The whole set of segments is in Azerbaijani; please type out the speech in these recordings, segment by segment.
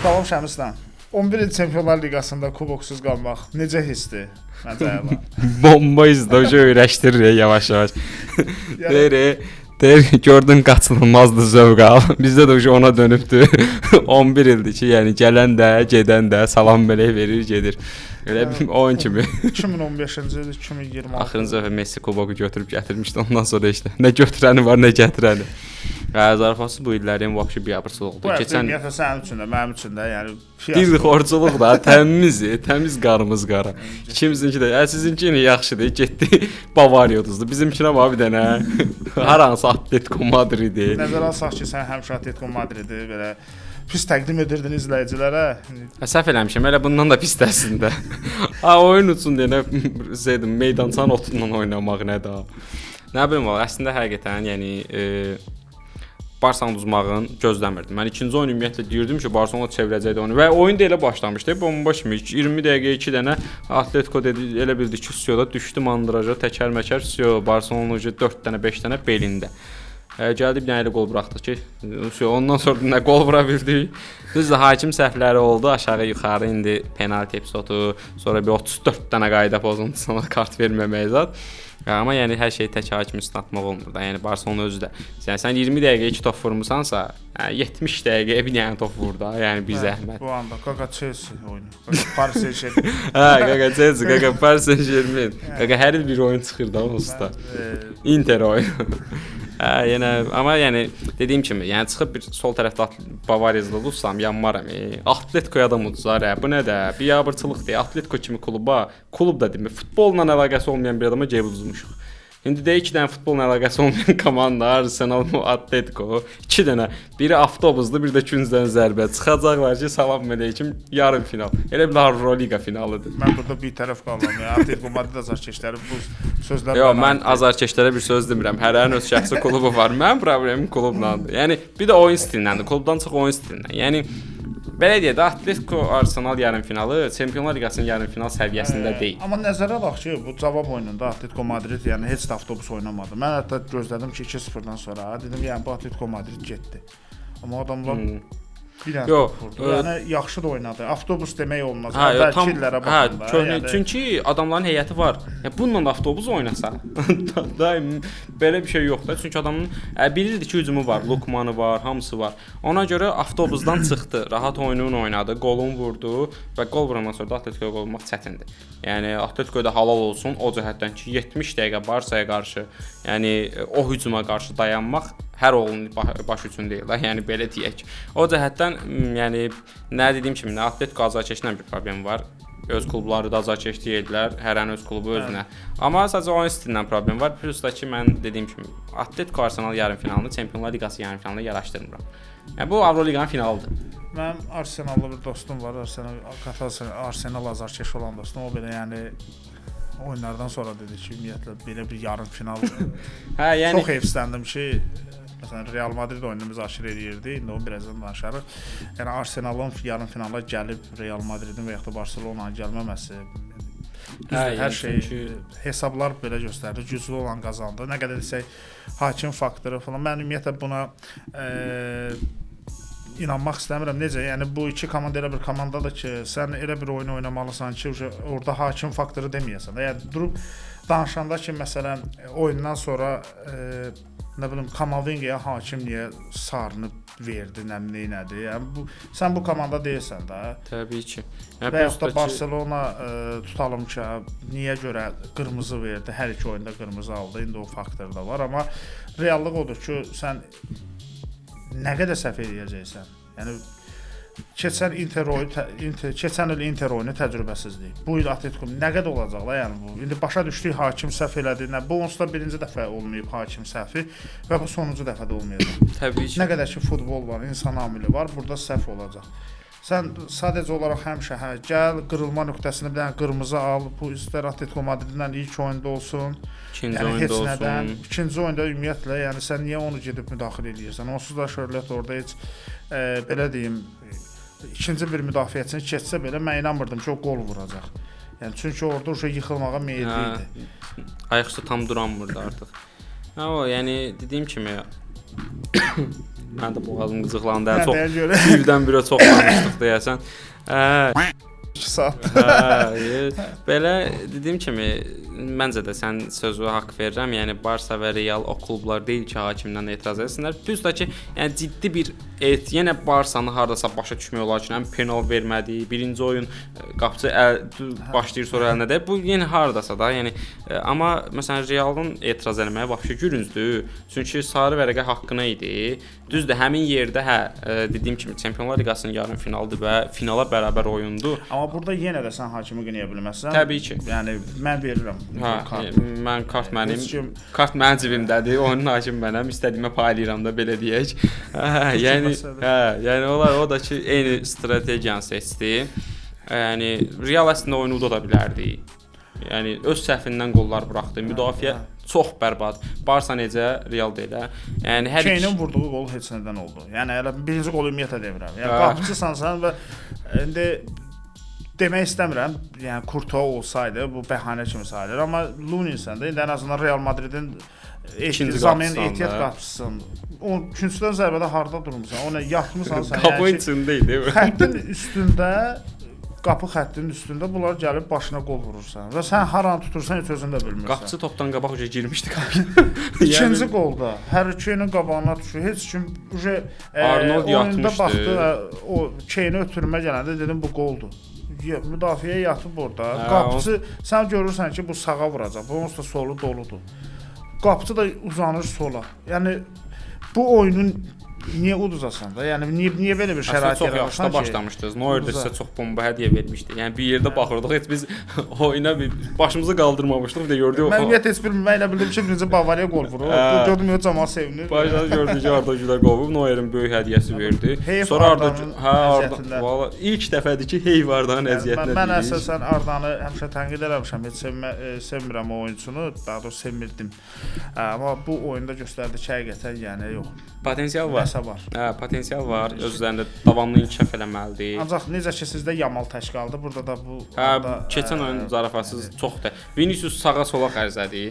Tamam Şəmislə. 11 il Çempionlar Liqasında kuboksuz qalmaq necə hissdir? Məncə əla. Bomba izdə öyrəşdirir yavaş-yavaş. Yəni Deyir, gördün qaçılmazdı zövq al. Bizdə də ona dönübdü. 11 ildir ki, yəni gələn də, gedən də salam belə verir, gedir. Elə bir oyun kimi. 2015-ci il, 2026. Axırıncı dəfə Messi kuboku götürüb gətirmişdi. Ondan sonra işte nə götürəni var, nə gətirəni. Hə, zarafatsı bu illərin vəbşi biabırçılıqdır. Bu Keçən ümumiyyətlə sənin üçün də, mənim üçün də, yəni fiyasko. dil xorculuq da təmiz, təmiz qarımız qara. İkimizinki də, sizinki yenə yaxşıdır, getdi Bavariya uduzdu. Bizimkinə bax bir dənə hər hansı Atletico Madridi. Nəzərə alsaq ki, sən həmişə Atletico Madridi belə pis təqdim edirdin izləyicilərə. Hə, səhv eləmişəm. Elə bundan da pis əslində. Ha, oyun üçün deyənə dedim, meydançanın otundan oynamaq nə də. Nə bilim valla, əslində həqiqətən, yəni Barsanı uduzmağın gözləmirdim. Mən ikinci oyun ümumiyyətlə deyirdim ki, Barselona çevirəcəkdi onu və oyun da elə başlamışdı. Bomba kimi 20 dəqiqəyə 2 dənə Atletico dedi, elə bildi ki, Sioda düşdü mandraja, təkər-məkər, Sio Barselona 4 dənə, 5 dənə belində. Gəldi bir dənə elə qol buraxdıq ki, ondan sonra nə qol vura bildik. Düzdür, hakim səhvləri oldu, aşağı yuxarı indi penalti epizodu, sonra bir 34 dənə qayda pozuntusuna kart verməmək zat. Amma yəni hər şeyi tək hakim üstünə atmaq olmur da. Yəni Barselona özü də. Yəni sən 20 dəqiqəyə 2 top vurmusansa, 70 dəqiqəyə bir dənə top vur da. Yəni bir zəhmət. Bu anda qaqa Chelsea oyunu. Qaqa Paris Saint-Germain. Hə, qaqa Chelsea, qaqa Paris Saint-Germain. Qaqa hər il bir oyun çıxır da onsuz da. Inter oyunu. Hə, yenə amma yəni dediyim kimi, yəni çıxıb bir sol tərəfdə Bavariyada udursam yanmaram. Atletico-ya da uduzar, hə. Bu nə də? Biabırçılıqdır. Atletico kimi kluba, klub da demir, futbolla əlaqəsi olmayan bir adama gəlib uduzmuşuq. İndi də 2 dənə futbolla əlaqəsi olmayan komanda Arsenal mı Atletico, 2 dənə. Biri avtobuslu, bir də küncdən zərbə. Çıxacaqlar ki, salam əleykum, yarım final. Elə bir Avroliqa finalıdır. Mən burada bir tərəf qalıram. Yəni Atletico Madrid azarkeşləri bu sözlər. Yox, mən azarkeşlərə bir söz demirəm. Hərənin öz şəxsi klubu var. Mənim problemim klublandır. Yəni bir də oyun stilindəndir. Klubdan çox oyun stilindən. Yəni belə deyək də Atletico Arsenal yarım finalı Çempionlar Liqasının yarım final səviyyəsində deyil. Amma nəzərə alaq ki, bu cavab oyununda Atletico Madrid yəni heç də avtobus oynamadı. Mən hətta gözlədim ki, 2-0-dan sonra dedim, yəni bu Atletico Madrid getdi. Amma adamlar bir dənə top vurdu. Yəni yaxşı da oynadı. Avtobus demək olmaz. Hə, Əvvəlki illərə baxanda. Hə, köhnə, yəni... Çünki adamların heyəti var. Yəni bununla da avtobus oynasa, daim belə bir şey yoxdur. Çünki adamın bilirdi ki, hücumu var, Lukmanı var, hamısı var. Ona görə avtobusdan çıxdı, rahat oyununu oynadı, qolunu vurdu və qol vurandan sonra da Atletico'ya qol vurmaq çətindir. Yəni Atletico da halal olsun o cəhətdən ki, 70 dəqiqə Barsaya qarşı, yəni o hücuma qarşı dayanmaq hər oğlunun başı üçün deyil də, yəni belə deyək. O cəhətdən, yəni nə dediyim kimi, Atletico azarkeşlə bir problem var. Öz klubları da azarkeş deyildilər, hərənin öz klubu özünə. Amma sadəcə oyun stilindən problem var. Plus da ki, mən dediyim kimi, Atletico Arsenal yarım finalını Çempionlar Liqası yarım finalına yaraşdırmıram. Yəni bu Avroliqanın finalıdır. Mənim Arsenallı bir dostum var, Arsenal azarkeş olan dostum. O belə yəni oyunlardan sonra dedi ki, ümumiyyətlə belə bir yarım final. Hə, yəni çox heyfsləndim ki, məsələn Real Madrid oyununu müzakirə eləyirdi. İndi onu birazdan danışarıq. Yəni Arsenalın yarım finala gəlib Real Madridin və yaxud da Barselonanın gəlməməsi. Düzdür, Hə, hər yəni şey çünki... hesablar belə göstərdi. Güclü olan qazandı. Nə qədər desək hakim faktoru falan. Mən ümumiyyətlə buna inanmaq istəmirəm. Necə? Yəni bu iki komanda elə bir komandadır ki, sən elə bir oyun oynamalısan ki, orada hakim faktoru deməyəsən. Yəni durub danışanda ki, məsələn, oyundan sonra nə bilim Kamavinqaya hakim niyə sarını verdi, nə nədir? Yəni bu sən bu komanda deyilsən də. Təbii ki. Yəni və yaxud da Barselona tutalım ki, niyə görə qırmızı verdi? Hər iki oyunda qırmızı aldı. İndi o faktor da var, amma reallıq odur ki, sən nə qədər səhv eləyəcəksən? Yəni keçən Inter oyunu, keçən il Inter oyunu təcrübəsizlik. Bu il Atletico nə qədər olacaq la, yəni bu. İndi başa düşdük hakim səhv elədi. Nə bu onsuz da birinci dəfə olmayıb hakim səhvi və bu sonuncu dəfə də olmayacaq. Təbii ki. Nə qədər ki futbol var, insan amili var, burada səhv olacaq. Sən sadəcə olaraq həmişə hə gəl qırılma nöqtəsində bir dənə qırmızı al. Bu istər Atletico Madridlə ilk oyunda olsun, ikinci yəni oyunda heç olsun. Nədən, ikinci oyunda ümumiyyətlə, yəni sən niyə onu gedib müdaxilə eləyirsən? Onsuz da Şörlət orada heç belə deyim, ikinci bir müdafiəçini keçsə belə mən inanmırdım ki, o qol vuracaq. Yəni çünki orada uşaq yıxılmağa meyilli idi. Ayaqüstü tam duranmırdı artıq. Hə o, yəni dediyim kimi Mən də boğazım qıcıqlandı. Çox birdən-birə çox danışdıq deyəsən. 2 saat. Belə dediyim kimi məncə də sən sözü haqq verirəm. Yəni Barsa və Real o klublar deyil ki, hakimdən etiraz etsinlər. Düzdür ki, yəni ciddi bir yenə Barsanı hardasa başa düşmək olar ki, həm penal vermədi, birinci oyun qapıcı başlayır sonra əlinə dəyir. Bu yenə hardasa da, yəni amma məsələn Realın etiraz eləməyi vəbşi gülüncdür. Çünki sarı vərəqə haqqına idi. Düzdür, həmin yerdə dediyim kimi Çempionlar Liqasının yarım finalıdır və finala bərabər oyundur. Amma burada yenə də sən hakimi qınaya bilməzsən. Təbii ki. Yəni mən verirəm. Kart. Mən kart mənim. Kart mənim cibimdədir. Oyunun hakimi mənəm. İstədiyimə paylayıram da belə deyək. Yəni yəni onlar o da ki eyni strategiyanı seçdi. Yəni Real əslində oyunu uda da bilərdi. Yəni öz səhvindən qollar buraxdı. Müdafiə çox bərbad. Barsa necə, Real da elə. Yəni hər Kane'in vurduğu qol heç nədən oldu. Yəni elə birinci qolu ümumiyyətlə demirəm. Yəni qapıcısan sən və indi demək istəmirəm, yəni Courtois olsaydı bu bəhanə kimi sayılır, amma Luninsən də indi ən azından Real Madridin zamin ehtiyat qapısısın. O küncdən zərbədə harda durmusan? O nə yatmısan sən? Qapı içində idi. Xəttin üstündə, qapı xəttinin üstündə bunlar gəlib başına qol vurursan və sən haranı tutursan heç özün də bilmirsən. Qapıcı topdan qabaq uca girmişdi qapıya. İkinci qolda Harry Kane-in qabağına düşür. Heç kim uje Arnold yatmışdı. Baxdı, o Kane-i ötürmə gələndə dedim bu qoldur. Müdafiəyə yatıb orada. Qapıcı sən görürsən ki, bu sağa vuracaq. Bunun da solu doludur. Qapıcı da uzanır sola. Yəni bu oyunun niyə uduzasan da? Yəni niyə belə bir şərait yaradırsan ki? Çox yaxşı başlamışdınız. Neuer də sizə çox bomba hədiyyə vermişdi. Yəni bir yerdə baxırdıq, heç biz oyuna bir başımızı qaldırmamışdıq. Bir də gördük. Mən ümumiyyətlə heç bir mən elə bildim ki, birinci Bavariya qol vurur. Gördüm yox, camaat sevinir. Başladı gördük ki, Arda Güler qol vurub, Neuerin böyük hədiyyəsi verdi. Sonra Arda valla ilk dəfədir ki, heyf Ardanın əziyyətinə. Mən əsasən Ardanı həmişə tənqid eləmişəm. Heç sevmirəm o oyunçunu, daha doğrusu sevmirdim. Amma bu oyunda göstərdi ki, həqiqətən yəni yox. Potensial var. Hə, potensial var. Öz üzərində davamlı inkişaf eləməlidir. Ancaq necə ki sizdə Yamal tək qaldı, burada da bu hə, keçən oyun zarafatsız çox da. Vinicius sağa sola xərclədi.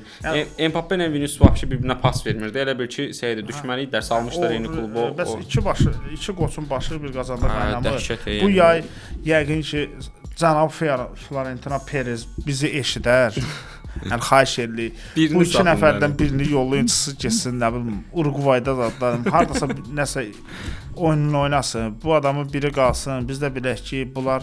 Mbappe ilə Vinicius vəbşi bir-birinə pas vermirdi. Elə bil ki, şeydir, düşməni idilər, salmışlar eyni klubu. Bəs iki qoçun başı bir qazanda qaynamır. Bu yay yəqin ki cənab Florentino Perez bizi eşidər. Yəni xahiş edirik. Bu iki nəfərdən birini yollayın, çıxsın getsin, nə bilim, Uruqvayda zadlar, hardasa nəsə oyununu oynasın. Bu adamın biri qalsın. Biz də bilək ki, bunlar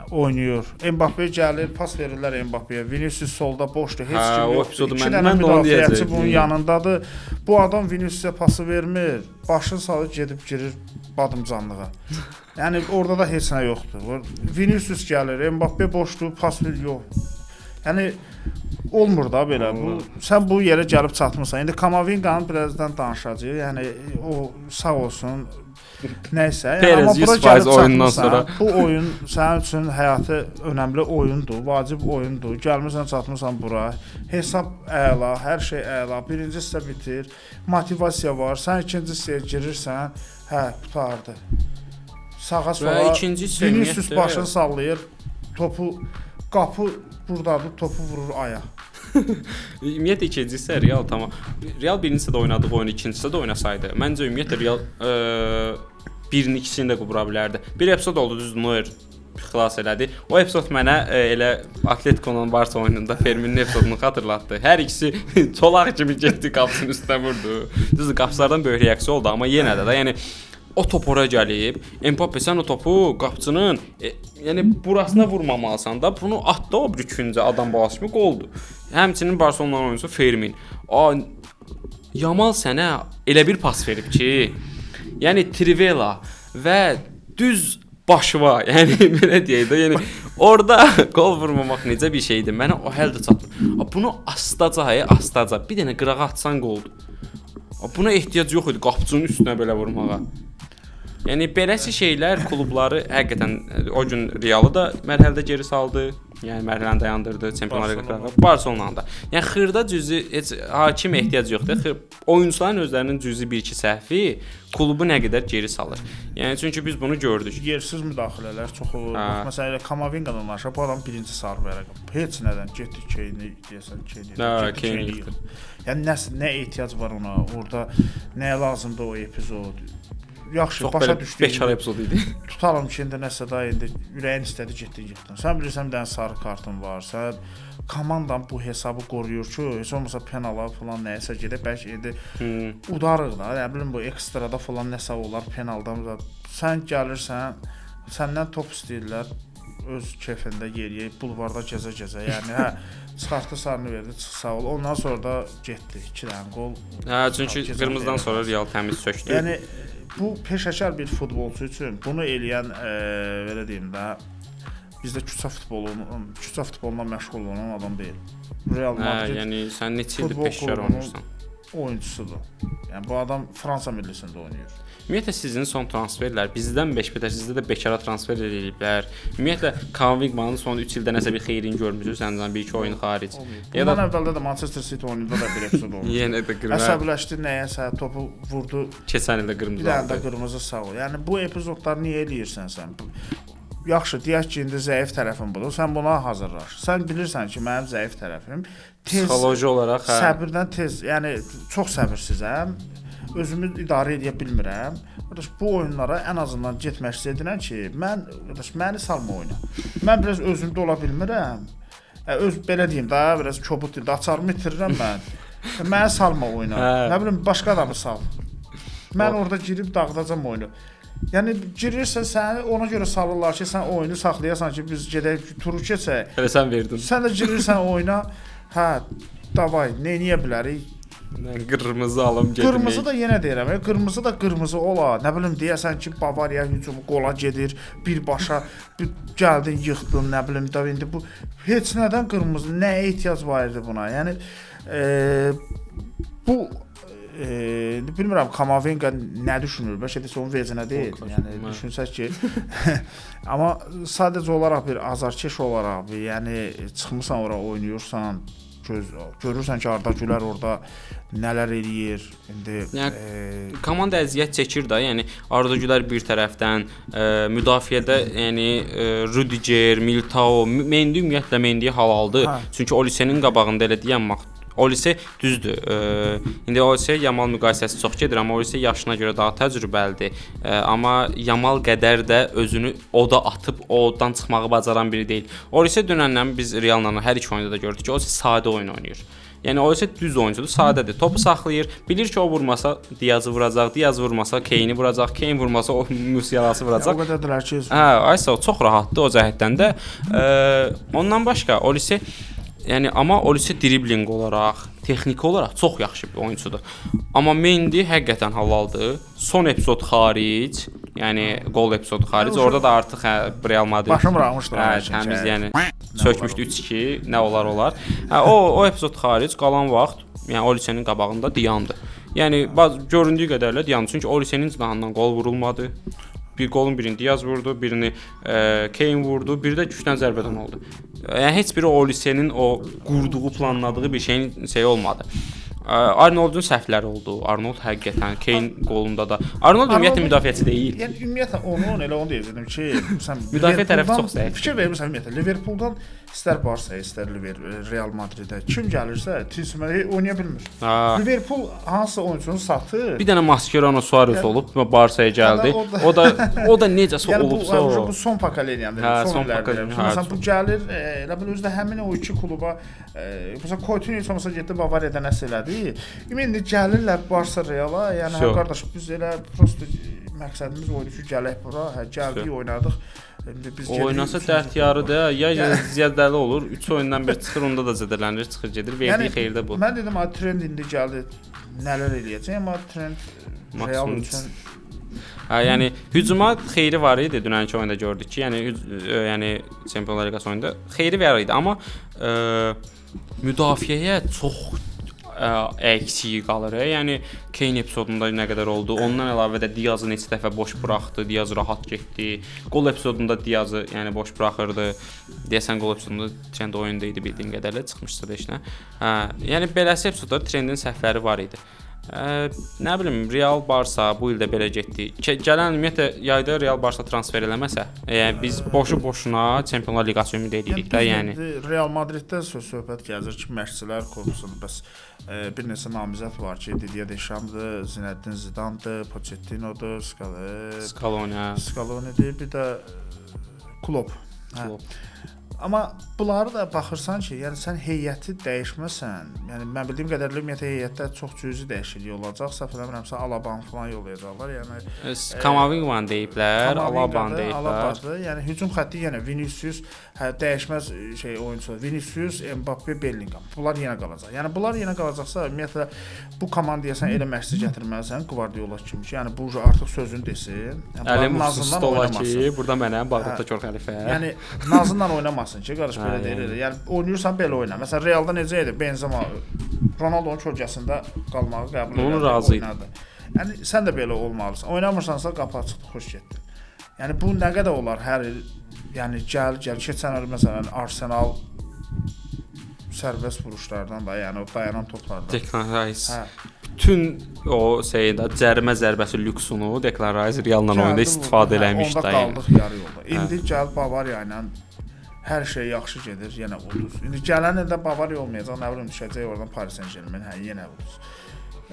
oynayır. Mbappe gəlir, pas verirlər Mbappeyə. Vinicius solda boşdur, heç kim yox. İki dənə müdafiəçi bunun yanındadır. Bu adam Viniciusə pası vermir. Başını salır, gedib girir badımcanlığa. Yəni orada da heç nə yoxdur. Vinicius gəlir, Mbappe boşdur, pas verir, yox. Yəni olmur da belə. Bu sən bu yerə gəlib çatmısan. İndi Kamavinqanın birazdan danışacağıq. Yəni o sağ olsun. Nəysə, yəni, amma bura gəlib çatmısan. Sonra. Bu oyun sənin üçün həyatı önəmli oyundur, vacib oyundur. Gəlmirsən, çatmısan bura. Hesab əla, hər şey əla. Birinci hissə bitir. Motivasiya var. Sən ikinci hissəyə girirsən. Hə, qurtardı. Sağa sola. Vinicius başını sallayır. Topu qapı buradadır, topu vurur aya. Ümumiyyətlə ikinci hissə Real tamam. Real birinci hissədə oynadığı oyunu ikinci hissədə oynasaydı, məncə ümumiyyətlə Real birini ikisini də qubura bilərdi. Bir epizod oldu, düzdür, Neuer xilas elədi. O epizod mənə elə Atletico-nun Barsa oyununda Ferminin epizodunu xatırlatdı. Hər ikisi çolaq kimi getdi, qapısının üstünə vurdu. Düzdür, qapılardan böyük reaksiya oldu, amma yenə də yəni o top ora gəlib, Mbappe sən o topu qapçının yəni burasına vurmamalısan da, bunu atdı o bir küncə adam balası kimi qoldur. Həmçinin Barselonanın oyuncusu Fermin. Yamal sənə elə bir pas verib ki, yəni Trivela və düz başıva, yəni belə deyək də, yəni orada qol vurmamaq necə bir şeydir? Mənə o həll də çatmır. Bunu astaca, astaca bir dənə qırağa atsan qoldur. Buna ehtiyac yox idi qapçının üstünə belə vurmağa. Yəni beləsi şeylər klubları həqiqətən o gün Realı da mərhələdə geri saldı. Yəni mərhələni dayandırdı Çempionlar Liqasında, Barselonanı da. Yəni xırda cüzi heç hakimə ehtiyac yoxdur. Oyunçuların özlərinin cüzi bir-iki səhvi klubu nə qədər geri salır. Yəni çünki biz bunu gördük. Yersiz müdaxilələr çox olur. Bax, məsələn elə Kamavinqadan danışaq, bu adam birinci sarı vərəqə. Heç nədən getdi Keyni deyəsən, Keyni. Keyni yıxdı. Yəni nə ehtiyac var ona? Orada nəyə lazımdır o epizod? Yaxşı, çox başa düşdük. Bekar epizod idi. Tutalım ki, indi nəsə da indi ürəyin istədi, getdin, yıxdın. Sən bilirsən bir dənə sarı kartın var. Sən komandan bu hesabı qoruyur ki, heç olmasa penala falan nəyəsə gedə, bəlkə indi udarıq da, nə bilim bu ekstrada falan nəsə olar penaldan da. Sən gəlirsən, səndən top istəyirlər öz kefində yeriyə, bulvarda gəzə-gəzə. Yəni hə, çıxartdı sarını verdi, çıx sağ ol. Ondan sonra da getdi 2 dənə qol. Hə, çünki qırmızıdan sonra Real təmiz sökdü. Yəni bu peşəkar bir futbolçu üçün bunu eləyən, belə deyim də, bizdə küçə futboluna məşğul olan adam deyil. Real Madrid. Yəni sən neçə ildir peşəkar oynayırsan? Oyunçusudur. Yəni bu adam Fransa millisində oynayır. Ümumiyyətlə sizin son transferlər bizdən 5 bətər, sizdə də bekara transfer eləyiblər. Ümumiyyətlə Kamavinqanın son 3 ildə nəsə bir xeyrini görmüsünüz, səndən bir-iki oyun xaric. Ya da bundan əvvəldə də Manchester City oyununda da bir epizod olmuşdu. Yenə də qırmızı. Əsəbləşdi nəyəsə, topu vurdu. Keçən ildə qırmızı. Bir dənə də qırmızı sağ ol. Yəni bu epizodları niyə eləyirsən sən? Yaxşı, deyək ki, indi zəif tərəfim budur. Sən buna hazırlaş. Sən bilirsən ki, mənim zəif tərəfim tez, psixoloji olaraq, hə. Səbirdən tez, yəni çox səbirsizəm. Özümü idarə edə bilmirəm. Qardaş, bu oyunlara ən azından getmək istəyirəm ki, mən qardaş, məni salma oyuna. Mən biraz özümdə ola bilmirəm. Öz belə deyim də, biraz kobud deyim də, açarımı itirirəm mən. Məni salma oyuna. Nə bilim, başqa adamı sal. Mən orada girib dağıdacam oyunu. Yəni girirsən, səni ona görə salırlar ki, sən oyunu saxlayasan ki, biz gedək turu keçək. Elə sən verdin. Sən də girirsən oyuna, hə, davay, nə eləyə bilərik? Mən qırmızı alım gedim. Qırmızı da yenə deyirəm, qırmızı da qırmızı ola. Nə bilim deyəsən ki, Bavariya hücumu qola gedir, birbaşa bir gəldin, yıxdın, nə bilim də indi bu heç nədən qırmızı, nəyə ehtiyac var idi buna? Yəni bu bilmirəm Kamavinqa nə düşünür, bəlkə də onun vecinə deyil. Yəni düşünsək ki, amma sadəcə olaraq bir azarkeş olaraq, bir, yəni çıxmısan ora oynayırsan, görürsən ki, Arda Güler orada nələr eləyir. İndi yəni, komanda əziyyət çəkir də. Yəni Arda Güler bir tərəfdən, müdafiədə yəni Rüdiger, Militao, Mendy ümumiyyətlə Mendy'yi halaldı. Hə. Çünki Olise'nin qabağında elə deyən vaxt Olise düzdür. İndi Olise Yamal müqayisəsi çox gedir, amma Olise yaşına görə daha təcrübəlidir. Amma Yamal qədər də özünü oda atıb odan çıxmağı bacaran biri deyil. Olise dünəndən biz Real'la hər iki oyunda da gördük ki, Olise sadə oyun oynayır. Yəni Olise düz oyuncudur, sadədir. Topu saxlayır, bilir ki, o vurmasa Diazı vuracaq, Diaz vurmasa Kane'i vuracaq, Kane vurmasa o Musialası vuracaq. O qədərdilər ki. Hə, aysa çox rahatdır o cəhətdən də. Ondan başqa Olise, yəni amma Olise dribling olaraq, texniki olaraq çox yaxşı bir oyunçudur. Amma Mendy həqiqətən halaldır. Son epizod xaric, yəni qol epizodu xaric, orada da artıq hə, Real Madrid başım ramışdı. Hə, təmiz, yəni sökmüşdü 3-2, nə olar olar. Hə, o epizod xaric qalan vaxt, yəni Olise'nin qabağında dayandı. Yəni göründüyü qədərlə dayandı. Çünki Olise'nin cinahından qol vurulmadı. Bir qolun birini Diaz vurdu, birini Kane vurdu, biri də gücdən zərbədən oldu. Yəni heç biri Olise'nin o qurduğu, planladığı bir şeyin şey olmadı. Arnoldun səhvləri oldu. Arnold həqiqətən Kane qolunda da. Arnold ümumiyyətlə müdafiəçi deyil. Yəni ümumiyyətlə onun elə onu deyəcəkdim ki, sən müdafiə tərəfi çox zəif. Fikir vermirsən ümumiyyətlə Liverpooldan istər Barsa, istər Real Madridə kim gəlirsə tilsimə oynaya bilmir. Liverpool hansısa oyunçunu satır. Bir dənə Mascherano Suarez olub, Barsaya gəldi. O da necəsə yəni, olubsa bu son pokoleniyandır, son illərdir. Məsələn bu gəlir, elə bil özü də həmin o iki kluba, məsələn Coutinho heç olmasa getdi Bavariyada nəsə elədi. İndi gəlirlər Barsa Reala, yəni hə qardaş biz elə prosto məqsədimiz o idi ki, gələk bura, hə gəldik, oynadıq. İndi biz oynasa dərd yarıdır, ya zədəli olur, 3 oyundan bir çıxır, onda da zədələnir, çıxır gedir. Verdiyi yəni, xeyir də bu. Mən dedim, Trend indi gəldi, nələr eləyəcək, amma Trend Real üçün hə, yəni hücuma xeyri var idi dünənki oyunda gördük ki, yəni yəni Çempionlar Liqası oyunda xeyri var idi, amma müdafiəyə çox əksiyi qalır. Yəni Kane epizodunda nə qədər oldu. Ondan əlavə də Diazı neçə dəfə boş buraxdı. Diaz rahat getdi. Qol epizodunda Diazı yəni boş buraxırdı. Deyəsən qol epizodunda Trend oyunda idi bildiyim qədərlə, çıxmışsa da heç nə. Hə, yəni beləsi epizodda Trendin səhvləri var idi. Nə bilim, Real Barsa bu il də belə getdi. Gələn ümumiyyətlə yayda Real Barsa transfer eləməsə, yəni biz boşu-boşuna Çempionlar Liqası ümid edirik də, yəni. Real Madriddə söz-söhbət gəzir ki, məşqçilər korpusunda bəs bir neçə namizəd var ki, Didier Deschamps-dır, Zinedine Zidane-dır, Pochettino-dur, Scaloni, Scaloni-dir, bir də Klopp. Hə. Amma bunları da baxırsan ki, yəni sən heyəti dəyişməsən, yəni mən bildiyim qədərilə ümumiyyətlə heyətdə çox cüzi dəyişiklik olacaq. Səhv eləmirəmsə Alabanı falan yollayacaqlar. Yəni Kamavinga deyiblər, Alaban deyiblər. Alabadır. Yəni hücum xətti yenə Vinicius, hə, dəyişməz şey oyunçu. Vinicius, Mbappe, Bellingham. Bunlar yenə qalacaq. Yəni bunlar yenə qalacaqsa, ümumiyyətlə bu komandaya sən elə məşqçi gətirməlisən Guardiola kimi ki, yəni bu artıq sözünü desin. Yəni nazından oynamasın. Ki, burada mənə Bağdadda kor xəlifə. Yəni nazından oynamasın ki, qardaş belə deyil. Yəni oynayırsan belə oyna. Məsələn Realda necə idi? Benzema Ronaldo'nun kölgəsində qalmağı qəbul elədi, razı idi. Yəni sən də belə olmalısan. Oynamırsansa qapı açıqdır, xoş getdin. Yəni bu nə qədər olar hər il? Yəni gəl, keçən il məsələn Arsenal sərbəst vuruşlardan da, yəni o dayanan toplardan. Declan Rice. Hə. Bütün o şeydə cərimə zərbəsi lüksunu Declan Rice Realla oyunda istifadə eləmiş də. Onda qaldıq yarı yolda. İndi gəl Bavariya ilə hər şey yaxşı gedir, yenə uduz. İndi gələn ildə Bavariya olmayacaq, nə bilim düşəcək oradan Paris Saint-Germain, hə, yenə uduz.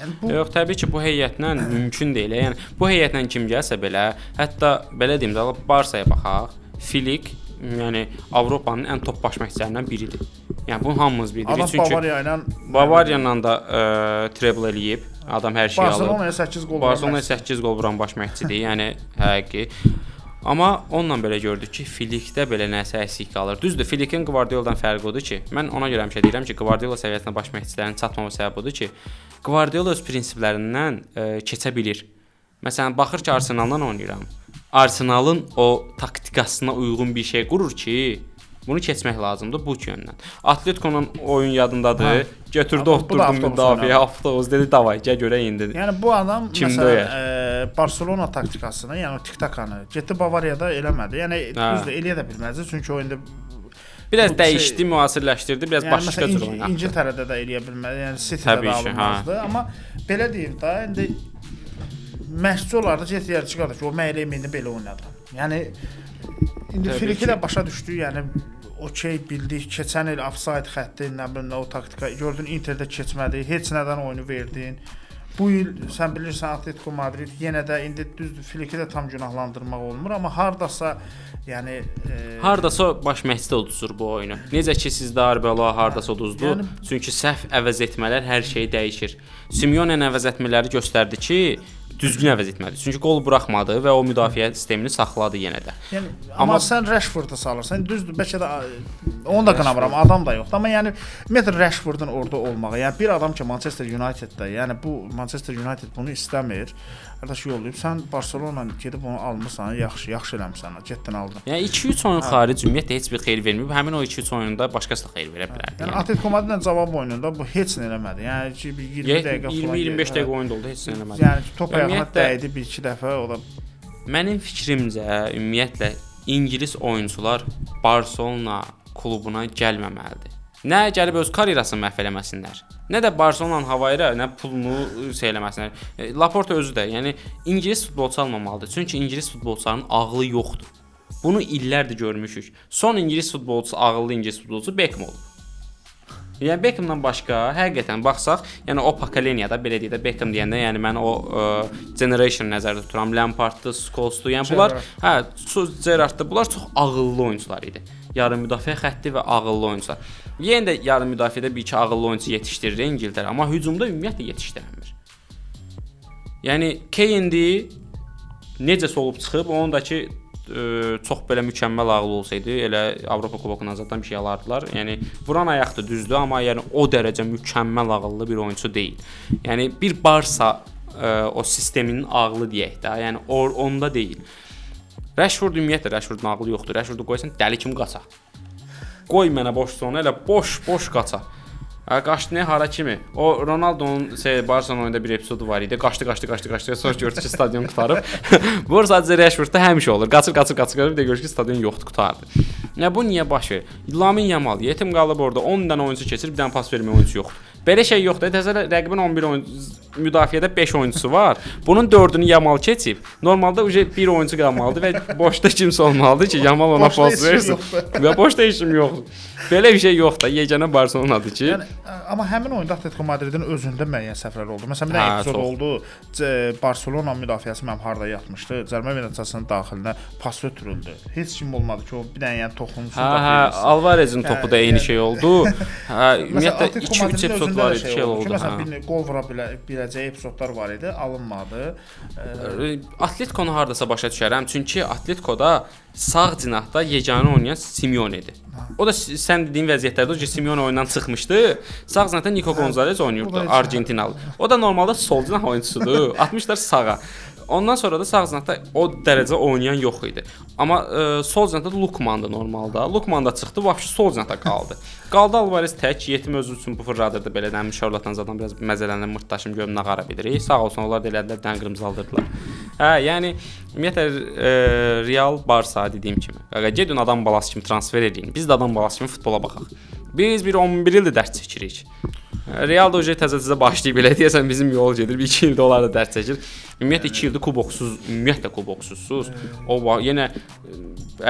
Yəni bu yox, təbii ki, bu heyətlə mümkün deyil. Yəni bu heyətlə kim gəlsə belə, hətta belə deyim də, Barsaya baxaq, Flick, yəni Avropanın ən top baş məşqçilərindən biridir. Yəni bunu hamımız bilirik. Çünki Bavariya ilə da treble eləyib, adam hər şeyi alıb. Barselonaya 8 qol vuran. Barselonaya 8 qol vuran baş məşqçidir. Yəni həqiqi. Amma onunla belə gördük ki, Flickdə belə nəsə əksik qalır. Düzdür, Flickin Guardiola'dan fərqi odur ki, mən ona görə həmişə deyirəm ki, Guardiola səviyyəsinə baş məşqçilərin çatmama səbəbi odur ki, Guardiola öz prinsiplərindən keçə bilir. Məsələn, baxır ki, Arsenaldan oynayıram. Arsenalın o taktikasına uyğun bir şey qurur ki, bunu keçmək lazımdır bu yöndən. Atletico'nun oyun yadındadır. Hə. Götürdü, oturdu müdafiə, avtobus dedi, davay, gəl görək indi. Yəni bu adam kim məsələn Barselona taktikasını, yəni o tik-takanı getdi Bavariyada eləmədi. Yəni düzdür, eləyə də bilməzdi, çünki oyunda biraz dəyişdi, müasirləşdirdi, biraz yəni, başqa cür oynadı. İngiltərədə də eləyə bilməzdi, yəni City-də də alınmazdı. Hə. Amma belə deyim də, indi məşqçi olardı, get yerə çıxardı ki, o mən eləyim indi belə oynadım. Yəni indi Flick də başa düşdü, yəni okey bildik, keçən il offside xətti, nə bilim nə o taktika, gördün Interdə keçmədi, heç nədən oyunu verdin. Bu il sən bilirsən Atletico Madrid yenə də indi düzdür, Flick'i də tam günahlandırmaq olmur, amma hardasa yəni hardasa baş məşqçi uduzur bu oyunu. Necə ki sizdə Arbeloa hardasa uduzdu. Yəni, çünki səhv əvəz etmələr hər şeyi dəyişir. Simeone-nin əvəz etmələri göstərdi ki, düzgün əvəz etmədi. Çünki qol buraxmadı və o müdafiə sistemini saxladı yenə də. Yəni amma sən Rashford'u salırsan, düzdür, bəlkə də onu da qınamıram, adam da yoxdur. Amma yəni ümumiyyətlə Rashford'un orada olmağı, yəni bir adam ki Manchester Uniteddə, yəni bu Manchester United bunu istəmir. Qardaş yollayıb sən Barcelona gedib onu almısan, yaxşı, yaxşı eləmisən, getdin aldın. Yəni 2-3 oyun xaric ümumiyyətlə heç bir xeyir verməyib. Həmin o 2-3 oyunda başqası da xeyir verə bilərdi. Yəni Atletico Madridlə cavab oyununda bu heç nə eləmədi. Yəni ki bir 20 dəqiqə falan 20-25 dəqiqə oyunda oldu, heç nə eləmədi. Yəni top ayağına dəydi bir-iki dəfə, o da mənim fikrimcə ümumiyyətlə İngilis oyunçular Barselona klubuna gəlməməlidir. Nə gəlib öz karyerasını məhv eləməsinlər, nə də Barselonanın havayıra, nə pulunu şey eləməsinlər. Laporta özü də, yəni İngilis futbolçu almamalıdır. Çünki İngilis futbolçularının ağlı yoxdur. Bunu illərdir görmüşük. Son İngilis futbolçusu, ağıllı İngilis futbolçusu Beckham olub. Yəni Beckhamdan başqa həqiqətən baxsaq, yəni o pokoleniyada belə deyək də Beckham deyəndə, yəni mən o generation nəzərdə tuturam. Lamparddı, Scholes'du. Yəni bunlar, hə, Gerrarddı. Bunlar çox ağıllı oyunçular idi. Yarım müdafiə xətti və ağıllı oyunçular. Yenə də yarım müdafiədə bir-iki ağıllı oyunçu yetişdirir İngiltərə, amma hücumda ümumiyyətlə yetişdirəmir. Yəni Kane-dir, necəsə olub çıxıb, onun da ki çox belə mükəmməl ağıllı olsaydı, elə Avropa Kubokundan zaten bir şey alardılar. Yəni vuran ayaqdır, düzdür, amma yəni o dərəcə mükəmməl ağıllı bir oyunçu deyil. Yəni bir Barsa o sisteminin ağlı deyək də, yəni onda deyil. Rashford ümumiyyətlə Rashfordun ağlı yoxdur. Rashfordu qoysan dəli kimi qaça. Qoy mənə boş zona, elə boş-boş qaça. Qaçdı nə hara kimi? O Ronaldonun Barcelona oyununda bir epizodu var idi. Qaçdı, qaçdı, qaçdı, qaçdı. Sonra gördü ki, stadion qurtarıb. Bu sadəcə Rashfordda həmişə olur. Qaçır, qaçır, qaçır, bir də görür ki, stadion yoxdur, qurtardı. Ya bu niyə baş verir? Lamin Yamal yetim qalıb orada 10 dənə oyunçu keçir, bir dənə pas verməyə oyunçu yoxdur. Belə şey yoxdur. Təzə rəqibin 11 oyuncu müdafiədə 5 oyunçusu var. Bunun 4-ünü Yamal keçib. Normalda uje bir oyunçu qalmalıdır və boşda kimsə olmalıdır ki, Yamal ona pas versin. Və boşda işim yoxdur. Belə bir şey yoxdur. Yeganə Barcelonadır ki. Yəni amma həmin oyunda Atletico Madridin özündə müəyyən səhvlər oldu. Məsələn, bir dənə epizod oldu. Barcelona müdafiəsi mənim harda yatmışdı. Cərimə meydançasının daxilinə pas ötürüldü. Heç kim olmadı ki, o bir dənə yəni toxunsun. Hə, Alvarezin topu da eyni şey oldu. Hə, ümumiyyətlə 2-3 epizod var idi, şey oldu. Məsələn, bir qol vura biləcəyi epizodlar var idi, alınmadı. Atletico-nu hardasa başa düşərəm, çünki Atletico-da sağ cinahda yeganə oynayan Simeone idi. O da sən dediyin vəziyyətlərdə o ki, Simeone oyundan çıxmışdı. Sağ cinahda Nico Gonzalez oynayırdı, Argentinalı. O da normalda sol cinah oyunçusudur. Atmışlar sağa. Ondan sonra da sağ cinahda o dərəcə oynayan yox idi. Amma sol cinahda da Lukmandı normalda. Lukman da çıxdı, vəbşi sol cinahda qaldı. Qaldı Alvarez tək, yetim özü üçün bu fırladırdı belə də Şarlatan zadan biraz məzələndim, mırtdaşım görüm nə qara bilirik. Sağ olsun onlar da elədilər, bir dənə qırmızı aldırdılar. Hə, yəni ümumiyyətlə Real Barsa dediyim kimi. Qaqa gedin adam balası kimi transfer eləyin. Biz də adam balası kimi futbola baxaq. Biz bir 11 ildir dərd çəkirik. Real da uje təzə-təzə başlayıb elə deyəsən bizim yol gedir. Bir 2 ildə onlar da dərd çəkir. Ümumiyyətlə 2 ildir kuboksuz, ümumiyyətlə kuboksuzsuz. O yenə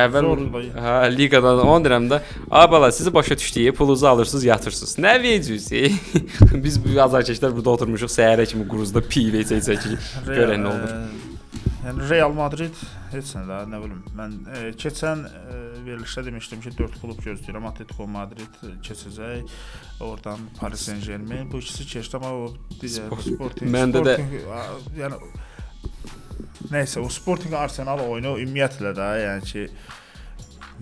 əvvəl hə liqadan onu deyirəm də. Ay bala, sizi başa düşdük, pulunuzu alırsınız, yatırsınız. Nə veciniz? Biz bu azarkeşlər burada oturmuşuq səhərə kimi quruzda pivə içə-içə görən nə olur. Yəni Real Madrid heç nə də, nə bilim. Mən keçən verilişdə demişdim ki, 4 klub gözləyirəm. Atletico Madrid keçəcək, oradan Paris Saint-Germain. Bu ikisi keçdi, amma o digər Sporting, məndə də yəni nəysə, o Sporting Arsenal oyunu ümumiyyətlə də, yəni ki,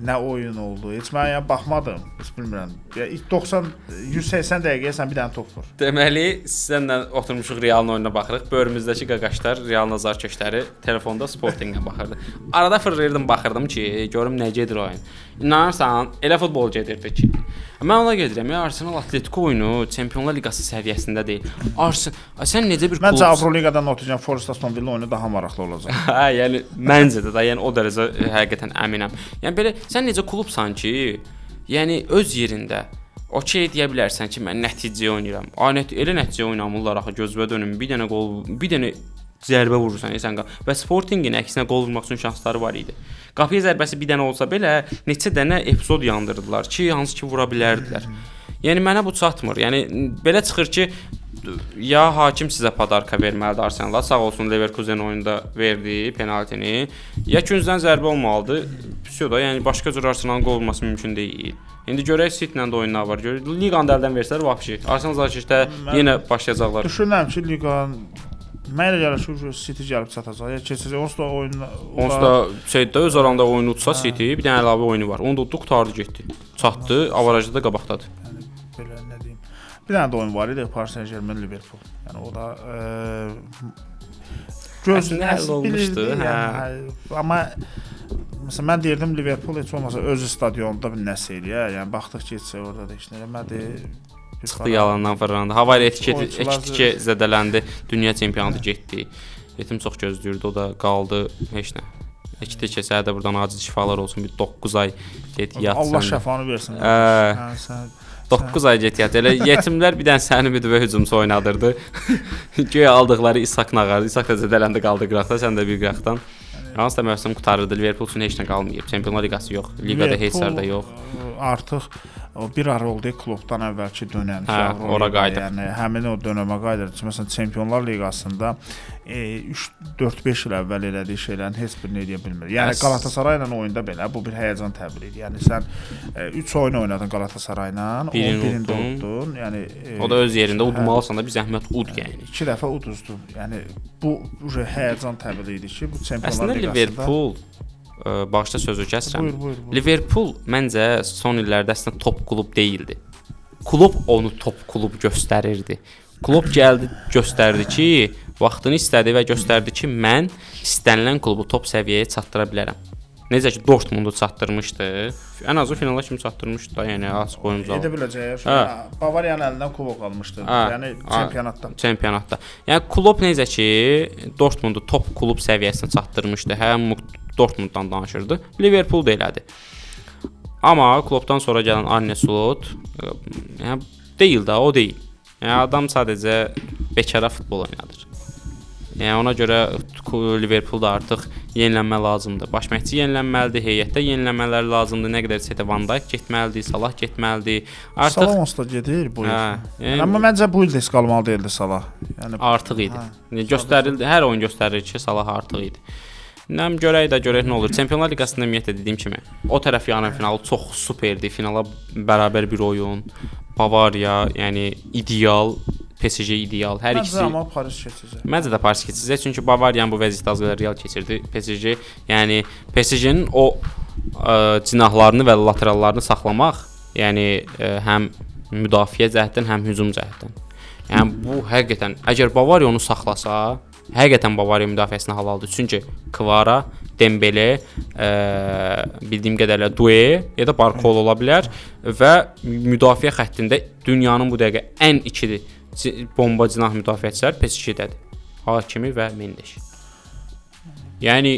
nə oyun oldu. Heç mən yəni baxmadım, heç bilmirəm. Yəni 90 180 dəqiqəyə sən bir dənə top vur. Deməli, sənlə oturmuşuq Realın oyununa baxırıq. Böyrümüzdəki qaqaşlar, Realın azarkeşləri telefonda Sportingə baxırdı. Arada fırlayırdım, baxırdım ki, görüm nə gedir oyun. İnanırsan, elə futbol gedirdi ki. Mən ona gedirəm. Ya Arsenal Atletico oyunu Çempionlar Liqası səviyyəsində deyil. Arsenal, sən necə bir klub? Məncə Avroliqadan Nottingham Forest Aston Villa oyunu daha maraqlı olacaq. Hə, yəni məncə də, yəni o dərəcə həqiqətən əminəm. Yəni belə sən necə klubsan ki, yəni öz yerində okey deyə bilərsən ki, mən nəticəyə oynayıram. Ay elə nəticəyə oynamırlar axı, gözvə dönüm. Bir dənə qol, bir dənə zərbə vurursan, sən qal. Və Sportingin əksinə qol vurmaq üçün şansları var idi. Qapıya zərbəsi bir dənə olsa belə neçə dənə epizod yandırdılar ki, hansı ki vura bilərdilər. Yəni mənə bu çatmır. Yəni belə çıxır ki, ya hakim sizə padarka verməlidir Arsenala, sağ olsun Leverkusen oyunda verdi penaltini. Ya küncdən zərbə olmalıdır. Püsyo da, yəni başqa cür Arsenalın qol vurması mümkün deyil. İndi görək City-lə də oyunlar var. Görək liqanı da əldən versələr vəbşi. Arsenal azarkeşdə yenə başlayacaqlar. Düşünürəm ki, liqanın mənə elə gəlir ki, City gəlib çatacaq. Ya keçəcək. Onsuz da oyun onsuz da şeydə öz aranda oyunu utsa City, bir dənə əlavə oyunu var. Onu da utdu, qurtardı, getdi. Çatdı, avarajda da qabaqdadır. Yəni belə nə deyim. Bir dənə də oyun var idi, Paris Saint-Germain Liverpool. Yəni o da əslində həll olmuşdu. Bilirdi, yəni, amma məsələn mən deyirdim Liverpool heç olmasa öz stadionunda bir nəsə eləyə. Yəni baxdıq ki, heç orada da heç nə eləmədi. Çıxdı yalandan fırlandı. Hava ilə etiketi zədələndi. Dünya çempionatı getdi. Yetim çox gözləyirdi, o da qaldı heç nə. Ekitike sənə də buradan acil şifalar olsun. Bir 9 ay get yat. Allah şəfanı versin. Hə, sən 9 ay get yat. Elə yetimlər bir dənə səni müdivə hücumçu oynadırdı. Güya aldıqları İshak Nağardı. İshak da zədələndi, qaldı qıraqda, sən də bir qıraqdan. Hansı da mövsüm qurtarırdı. Liverpool üçün heç nə qalmayıb. Çempionlar Liqası yox, liqada heç harda yox. Artıq o bir ara oldu klubdan əvvəlki dönəm ki, ora qayıdıb. Yəni həmin o dönəmə qayıdır. Məsələn, Çempionlar Liqasında 3-4-5 il əvvəl elədiyi şeylərin heç birini eləyə bilmir. Yəni Qalatasarayla oyunda belə bu bir həyəcan təbili idi. Yəni sən 3 oyun oynadın Qalatasarayla, onun birində uddun. Yəni o da öz yerində udmalısan da bir zəhmət ud yəni. 2 dəfə uduzdun. Yəni bu həyəcan təbili idi ki, bu Çempionlar Liqasında. Əslində Liverpool bağışla sözü kəsirəm. Buyur. Liverpool məncə son illərdə əslində top klub deyildi. Klub onu top klub göstərirdi. Klub gəldi, göstərdi ki, vaxtını istədi və göstərdi ki, mən istənilən klubu top səviyyəyə çatdıra bilərəm. Necə ki Dortmundu çatdırmışdı. Ən azı finala kimi çatdırmışdı da, yəni açıq oyuncu. Edə biləcək. Hə. Bavariyanın əlindən kubok almışdı. Hə. Yəni çempionatda. Çempionatda. Yəni Klopp necə ki Dortmundu top klub səviyyəsinə çatdırmışdı. Həm Dortmunddan danışırdı. Liverpool da elədi. Amma Kloppdan sonra gələn Arne Slot, yəni deyil də, o deyil. Yəni adam sadəcə bekara futbol oynadır. Yəni ona görə Liverpoolda artıq yenilənmə lazımdır. Baş məşqçi yenilənməlidir, heyətdə yenilənmələr lazımdır. Nə qədər isə Van Dijk getməlidir, Salah getməlidir. Artıq Salah onsuz da gedir bu il. Hə, yəni, Amma məncə bu il də qalmalı deyildi Salah. Yəni artıq idi. Hə. Yəni, göstərildi, hər oyun göstərir ki, Salah artıq idi. Nəm görək də görək nə olur. Çempionlar Liqasında ümumiyyətlə dediyim kimi, o tərəf yarım finalı çox superdir. Finala bərabər bir oyun. Bavariya, yəni ideal, PSG ideal. Hər Məncə ikisi amma Paris keçəcək. Məncə də Paris keçəcək, çünki Bavariyanın bu vəziyyətdə az qala Real keçirdi. PSG, yəni PSG-nin o cinahlarını və laterallarını saxlamaq, yəni həm müdafiə cəhətdən, həm hücum cəhətdən. Yəni bu həqiqətən əgər Bavariya onu saxlasa, həqiqətən Bavariya müdafiəsinə halaldır. Çünki Kvara, Dembele, bildiyim qədərilə Due ya da Barcola ola bilər və müdafiə xəttində dünyanın bu dəqiqə ən ikili bomba cinah müdafiəçilər PSG-dədir. Hakimi və Mendes. Yəni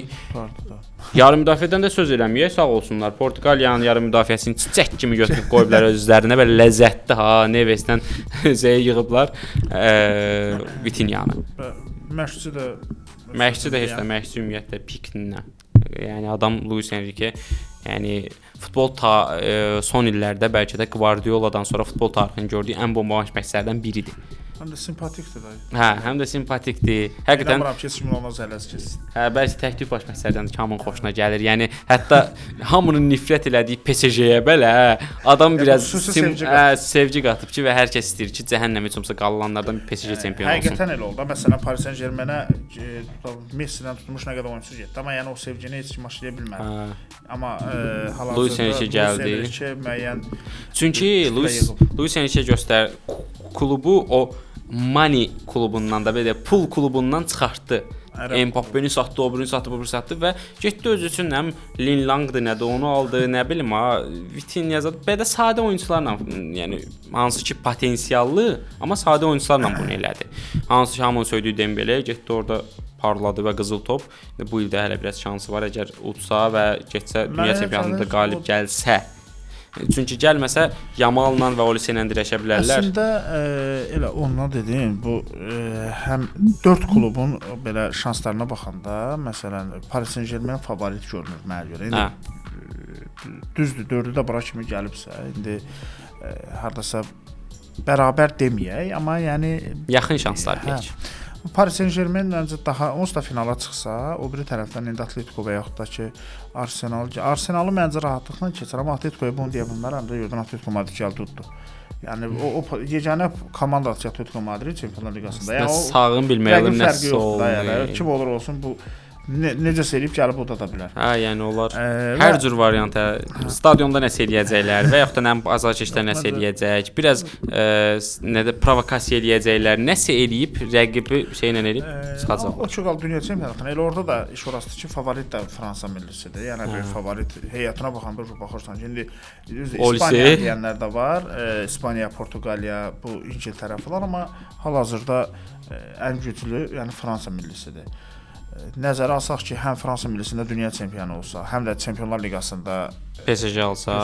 yarım müdafiədən də söz eləməyək, sağ olsunlar. Portuqaliyanın yarım müdafiəsini çiçək kimi götürüb qoyublar özlərinə və ləzzətli ha, Nevesdən zəyə yığıblar Vitinyanı. Məşqçi də Məşqçi də heç də məşqçi ümumiyyətlə piklə. Yəni adam Luis Enrique, yəni futbol son illərdə bəlkə də Guardiola'dan sonra futbol tarixinin gördüyü ən bomba məşqçilərdən biridir. Həm də simpatikdir da. Hə, həm də simpatikdir. Həqiqətən İnanmıram ki, heç kim ona zələz keçsin. Hə, bəzi təktük baş məşqçilərdəndir ki, hamının xoşuna gəlir. Yəni hətta hamının nifrət elədiyi PSG-yə belə adam biraz xüsusi sevgi qatıb. Sevgi qatıb ki və hər kəs istəyir ki, cəhənnəm heç olmasa qalanlardan bir PSG çempion olsun. Həqiqətən elə oldu. Məsələn, Paris Saint-Germain-ə Messi-dən tutmuş nə qədər oyunçu getdi, amma yəni o sevgini heç kim aşıya bilmədi. Hə. Amma hal-hazırda Luis Enrique gəldi. Luis Enrique müəyyən Çünki Luis Enrique göstər klubu o Money klubundan da belə pul klubundan çıxartdı. Mbappeni satdı, o birini satdı, bu birini satdı və getdi özü üçün nə Lin Langdır, nədir onu aldı, nə bilim ha, Vitinha zad belə sadə oyunçularla, yəni hansı ki potensiallı, amma sadə oyunçularla bunu elədi. Hansı ki hamının söydüyü Dembele getdi orada parladı və qızıl top. Bu il də hələ biraz şansı var, əgər utsa və getsə dünya çempionatında qalib gəlsə. Çünki gəlməsə Yamal'la və Olise ilə dirəşə bilərlər. Əslində elə ondan dedim, bu həm 4 klubun belə şanslarına baxanda, məsələn, Paris Saint-Germain favorit görünür mənə görə. İndi düzdür, dördü də bura kimi gəlibsə, indi hardasa bərabər deməyək, amma yəni yaxın şanslar deyək. Paris Saint-Germain məncə daha onsuz da finala çıxsa, o biri tərəfdən indi Atletico və yaxud da ki Arsenal, Arsenalı məncə rahatlıqla keçər, amma Atleticoya bunu deyə bilmərəm də, gördün Atletico Madrid gəldi uddu. Yəni o yeganə komanda Atletico Madrid Çempionlar Liqasında. Yəni o sağın bilmək olur, nəsə oldu. Yəni kim olur olsun bu necəsə eləyib gəlib uda da bilər. Hə, yəni onlar hər cür variant, stadionda nəsə eləyəcəklər və yaxud da nə azarkeşlər nəsə eləyəcək, biraz nə də provokasiya eləyəcəklər, nəsə eləyib rəqibi şeylə eləyib çıxacaqlar. O çox qal dünya çempionatına. Elə orada da iş orasıdır ki, favorit də Fransa millisidir. Yəni bir favorit heyətinə baxanda baxırsan ki, indi İspaniya deyənlər də var. İspaniya, Portuqaliya, bu İngiltərə falan, amma hal-hazırda ən güclü, yəni Fransa millisidir. Nəzərə alsaq ki, həm Fransa millisində dünya çempionu olsa, həm də Çempionlar Liqasında PSG alsa,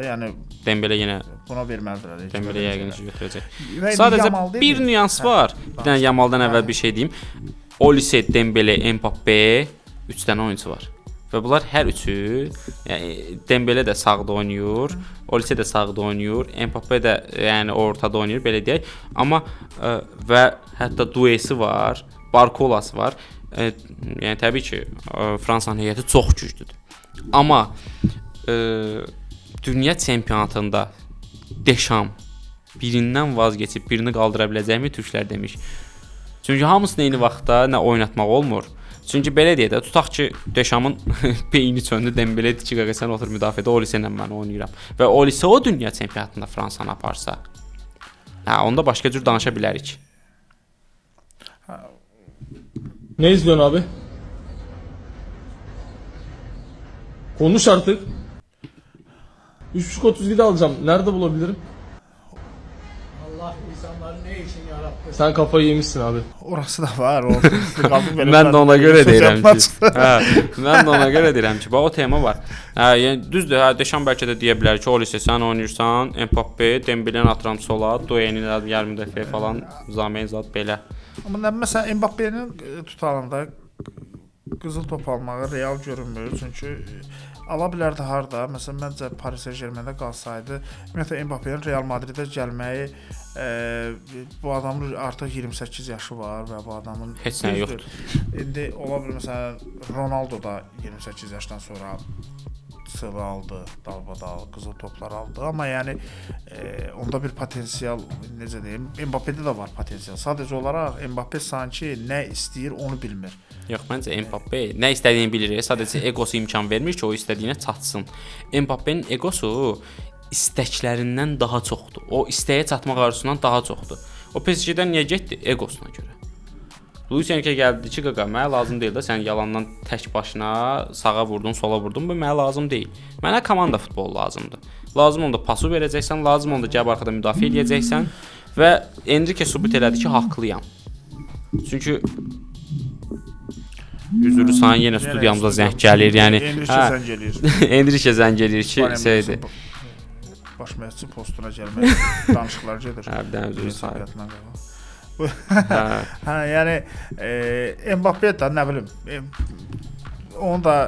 yəni Dembele yenə buna verməlidirlər. Dembele yəqin ki götürəcək. Sadəcə bir nüans var. Bir dənə Yamaldan əvvəl bir şey deyim. Olise, Dembele, Mbappe 3 dənə oyunçu var. Və bunlar hər üçü, yəni Dembele də sağda oynayır, Olise də sağda oynayır, Mbappe də yəni ortada oynayır, belə deyək. Amma və hətta Duesi var, Barcola'sı var. Yəni təbii ki, Fransanın heyəti çox güclüdür. Amma dünya çempionatında Deşam birindən vazgeçib birini qaldıra biləcəkmi türklər demiş. Çünki hamısını eyni vaxtda nə oynatmaq olmur. Çünki belə deyək də, tutaq ki, Deşamın beyni söndü, Dembele dedi ki, qaqa sən otur müdafiədə, Olise ilə mən oynayıram. Və Olise o dünya çempionatında Fransanı aparsa, hə, onda başqa cür danışa bilərik. Ne izliyorsun abi? Konuş artık. 3.37 alacağım. Nerede bulabilirim? Allah insanları ne için yarattı? Sen kafayı yemişsin abi. Orası da var. O qaldı belə. Mən də ona görə söz deyirəm yapma ki, çıxdı. hə, mən də ona görə deyirəm ki, bax o tema var. Hə, yəni düzdür, hə, Deşan bəlkə də deyə bilər ki, Olise sən oynayırsan, Mbappe, Dembele atıram sola, Doué-ni yarım müdafiə falan, Zamen zat belə. Amma nə məsələn Mbappe-nin tutalım da qızıl top almağı real görünmür. Çünki ala bilərdi harda. Məsələn məncə Paris Saint-Germain-də qalsaydı, ümumiyyətlə Mbappe-nin Real Madridə gəlməyi bu adamın artıq 28 yaşı var və bu adamın Heç nə düzdür, İndi ola bilər məsələn Ronaldo da 28 yaşdan sonra sılı aldı, dalbadal, qızıl toplar aldı, amma yəni onda bir potensial, necə deyim, Mbappe-də də var potensial. Sadəcə olaraq Mbappe sanki nə istəyir onu bilmir. Yox, məncə Mbappe nə istədiyini bilir, sadəcə egosu imkan vermir ki, o istədiyinə çatsın. Mbappenin egosu istəklərindən daha çoxdur. O istəyə çatmaq arzusundan daha çoxdur. O PSG-dən niyə getdi? Egosuna görə. Luis Enrique gəldi ki, qaqa, mənə lazım deyil də sən yalandan tək başına sağa vurdun, sola vurdun, bu mənə lazım deyil. Mənə komanda futbolu lazımdır. Lazım onda pası verəcəksən, lazım onda gəlib arxada müdafiə eləyəcəksən və Enrique sübut elədi ki, haqlıyam. Çünki üzürlü sayın yenə studiyamıza zəng gəlir. Yəni Enrique hə, zəng eləyir. Enrique zəng eləyir ki, şeydir. Baş məşqçi postuna gəlmək danışıqlar gedir. Hə, bir dənə üzürlü sayın. Söhbətlə qabaq. Hə. Hə, yəni Mbappe də nə bilim, onu da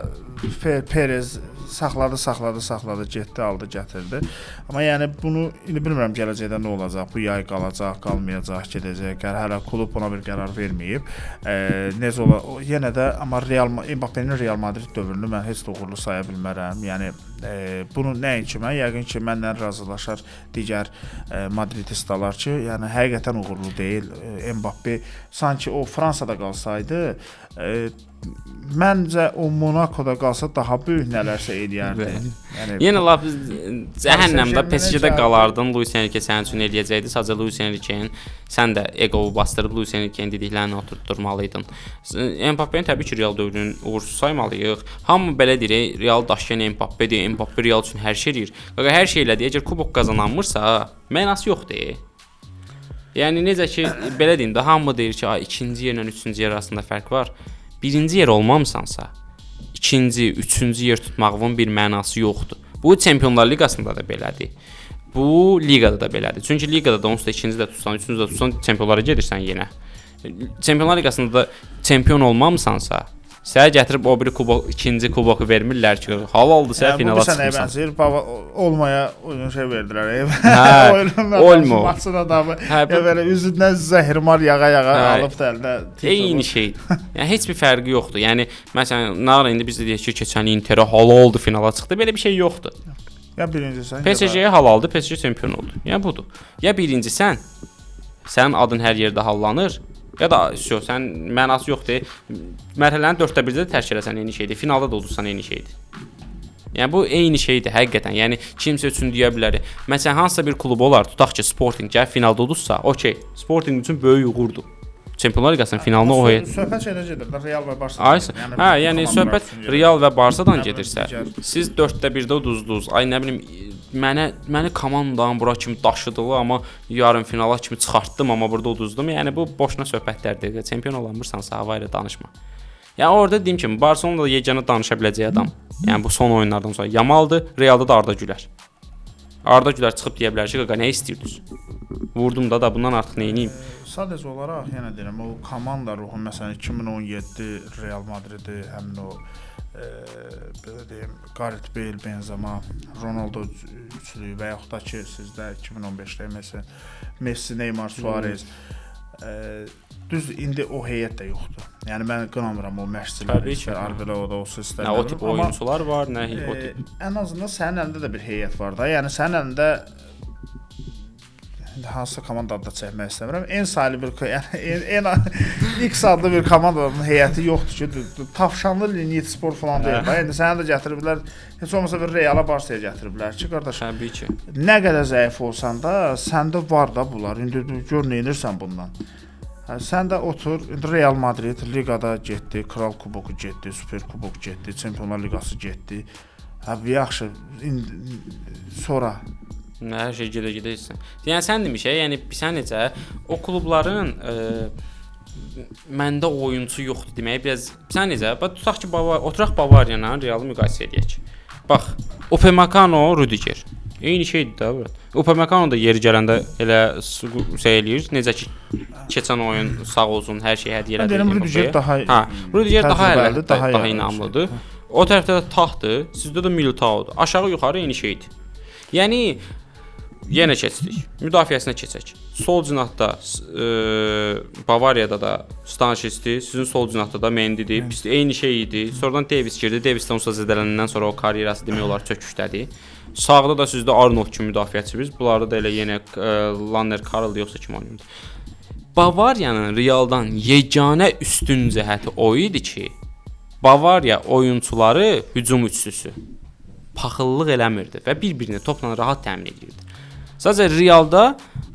Perez saxladı, saxladı, saxladı, getdi, aldı, gətirdi. Amma yəni bunu indi bilmirəm gələcəkdə nə olacaq. Bu yay qalacaq, qalmayacaq, gedəcək. Hələ klub buna bir qərar verməyib. Necə ola, yenə də amma Real Mbappenin Real Madrid dövrünü mən heç də uğurlu saya bilmərəm. Yəni bunu nəinki mən, yəqin ki, mənlə razılaşar digər madridistalar ki, yəni həqiqətən uğurlu deyil. Mbappe sanki o Fransada qalsaydı, məncə o Monakoda qalsa daha böyük nələrsə eləyərdi. Yəni Yenə lap cəhənnəmdə PSG-də Saint-Germain-ə qalardın. Luis Enrique sənin üçün eləyəcəkdi. Sadəcə Luis Enrique-nin sən də egovu bastırıb Luis Enrique-nin dediklərini oturtdurmalıydın. Mbappe-ni təbii ki, Real dövrünün uğursuz saymalıyıq. Hamı belə deyir, Real daşıyan Mbappe-dir, Mbappe Real üçün hər şey eləyir. Qaqa hər şey elədi. Əgər kubok qazanılmırsa, mənası yoxdur. Yəni necə ki, belə deyim də, hamı deyir ki, ay ikinci yerlə üçüncü yer arasında fərq var. Birinci yer olmamısansa, ikinci, üçüncü yer tutmağın bir mənası yoxdur. Bu Çempionlar Liqasında da belədir. Bu liqada da belədir. Çünki liqada da onsuz da ikinci də tutsan, üçüncü də tutsan çempionlara gedirsən yenə. Çempionlar Liqasında da çempion olmamısansa, sənə gətirib o biri kubok, ikinci kuboku vermirlər ki, halaldır sən Yəni, bu finala bir sənəyə çıxmısan. bənzəyir. Baba olmaya oyun şey verdilər. Hə, Oyunun Olmo. Maçın adamı. Hə, bu- Ya belə üzündən zəhirmar yağa-yağa Hə. alıb da əlinə. titulu. Eyni şeydir. Yəni heç bir fərqi yoxdur. Yəni məsələn, Nara indi biz də deyək ki, keçən il Interə halaldır finala çıxdı. Belə bir şey yoxdur. Ya birincisən. ya da- PSG-yə halaldır, PSG çempion oldu. Yəni budur. Ya birincisən, sənin adın hər yerdə hallanır, ya da yox, sən mənası yoxdur. Mərhələni 4də 1-də də tərk eləsən eyni şeydir, finalda da uduzsan eyni şeydir. Yəni bu eyni şeydir həqiqətən. Yəni kimsə üçün deyə bilər. Məsələn, hansısa bir klub olar, tutaq ki, Sporting gəlib finalda uduzsa, okey, Sporting üçün böyük uğurdur. Çempionlar Liqasının finalına o heyət. Söhbət şeydə gedir də Real və Barsa. Ay, hə, yəni söhbət Real və Barsadan Nə bilim, gedirsə, digər- siz 4də 1-də uduzdunuz. Ay nə bilim, məni komandanın bura kimi daşıdılar, amma yarım finala kimi çıxartdım, amma burada uduzdum. Yəni bu boşuna söhbətlərdir. Çempion olamırsansa hava ilə danışma. Yəni orada dediyim kimi Barcelona da yeganə danışa biləcəyi adam. Yəni bu son oyunlardan sonra Yamaldır, Realda da Arda Güler. Arda Güler çıxıb deyə bilər ki, qaqa nə istəyirdiniz? Vurdum da bundan artıq nə edeyim? Sadəcə olaraq yenə deyirəm, o komanda ruhu məsələn 2017 Real Madridi, həmin o belə deyim, Gareth Bale, Benzema, Ronaldo üçlüyü və yaxud da ki sizdə 2015-də Messi, Neymar, Suarez düz indi o heyət də yoxdur. Yəni mən qınamıram o məşqçiləri, Təbii ki. istər Arbeloa da olsun, istər Nə o nə tip bilim, amma, oyunçular var, nə o tip. Ən azından sənin əlində də bir heyət var da. Yəni sənin əlində indi hansısa komanda adı da çəkmək istəmirəm. En saylı bir yəni en X adlı bir komandanın heyəti yoxdur ki, tavşanlı Linyet Spor falan deyil də. İndi səni də gətiriblər, heç olmasa bir Reala, Barsaya gətiriblər ki, qardaş, Təbii ki. nə qədər zəif olsan da, səndə var da bunlar. İndi gör nə edirsən bundan. Hə, sən də otur, indi Real Madrid liqada getdi, Kral Kuboku getdi, Super Kubok getdi, Çempionlar Liqası getdi. Hə, yaxşı, indi sonra hər şey gedə-gedə etsin. Yəni sən demişə, yəni sən necə o klubların məndə oyunçu yoxdur deməyi biraz sən necə? Bax tutaq ki, oturaq Bavariya ilə Realı müqayisə eləyək. Bax, Upamecano, Rüdiger. Eyni şeydir də bura. Upamecano da yeri gələndə elə şey eləyir. Necə ki keçən oyun sağ olsun, hər şey hədiyyə elədi. Mən deyirəm Rüdiger daha Rüdiger daha hələ daha inamlıdır. O tərəfdə də Taxtdır, sizdə də Militao'dur. Aşağı yuxarı eyni şeydir. Yəni yenə keçdik. Müdafiəsinə keçək. Sol cinahda Bavariyada da Stanisic-dir, sizin sol cinahda da Mendy'dir. Pis eyni şey idi. Sonradan Davis girdi. Davis də onsuz zədələndən sonra o karyerası demək olar çöküşdədir. Sağda da sizdə Arnold kimi müdafiəçimiz. Bunlarda da elə yenə Lanner Karl yoxsa kim oynayırdı. Bavariyanın Realdan yeganə üstün cəhəti o idi ki, Bavariya oyunçuları hücum üçlüsü paxıllıq eləmirdi və bir-birini topla rahat təmin edirdi. Sadəcə Realda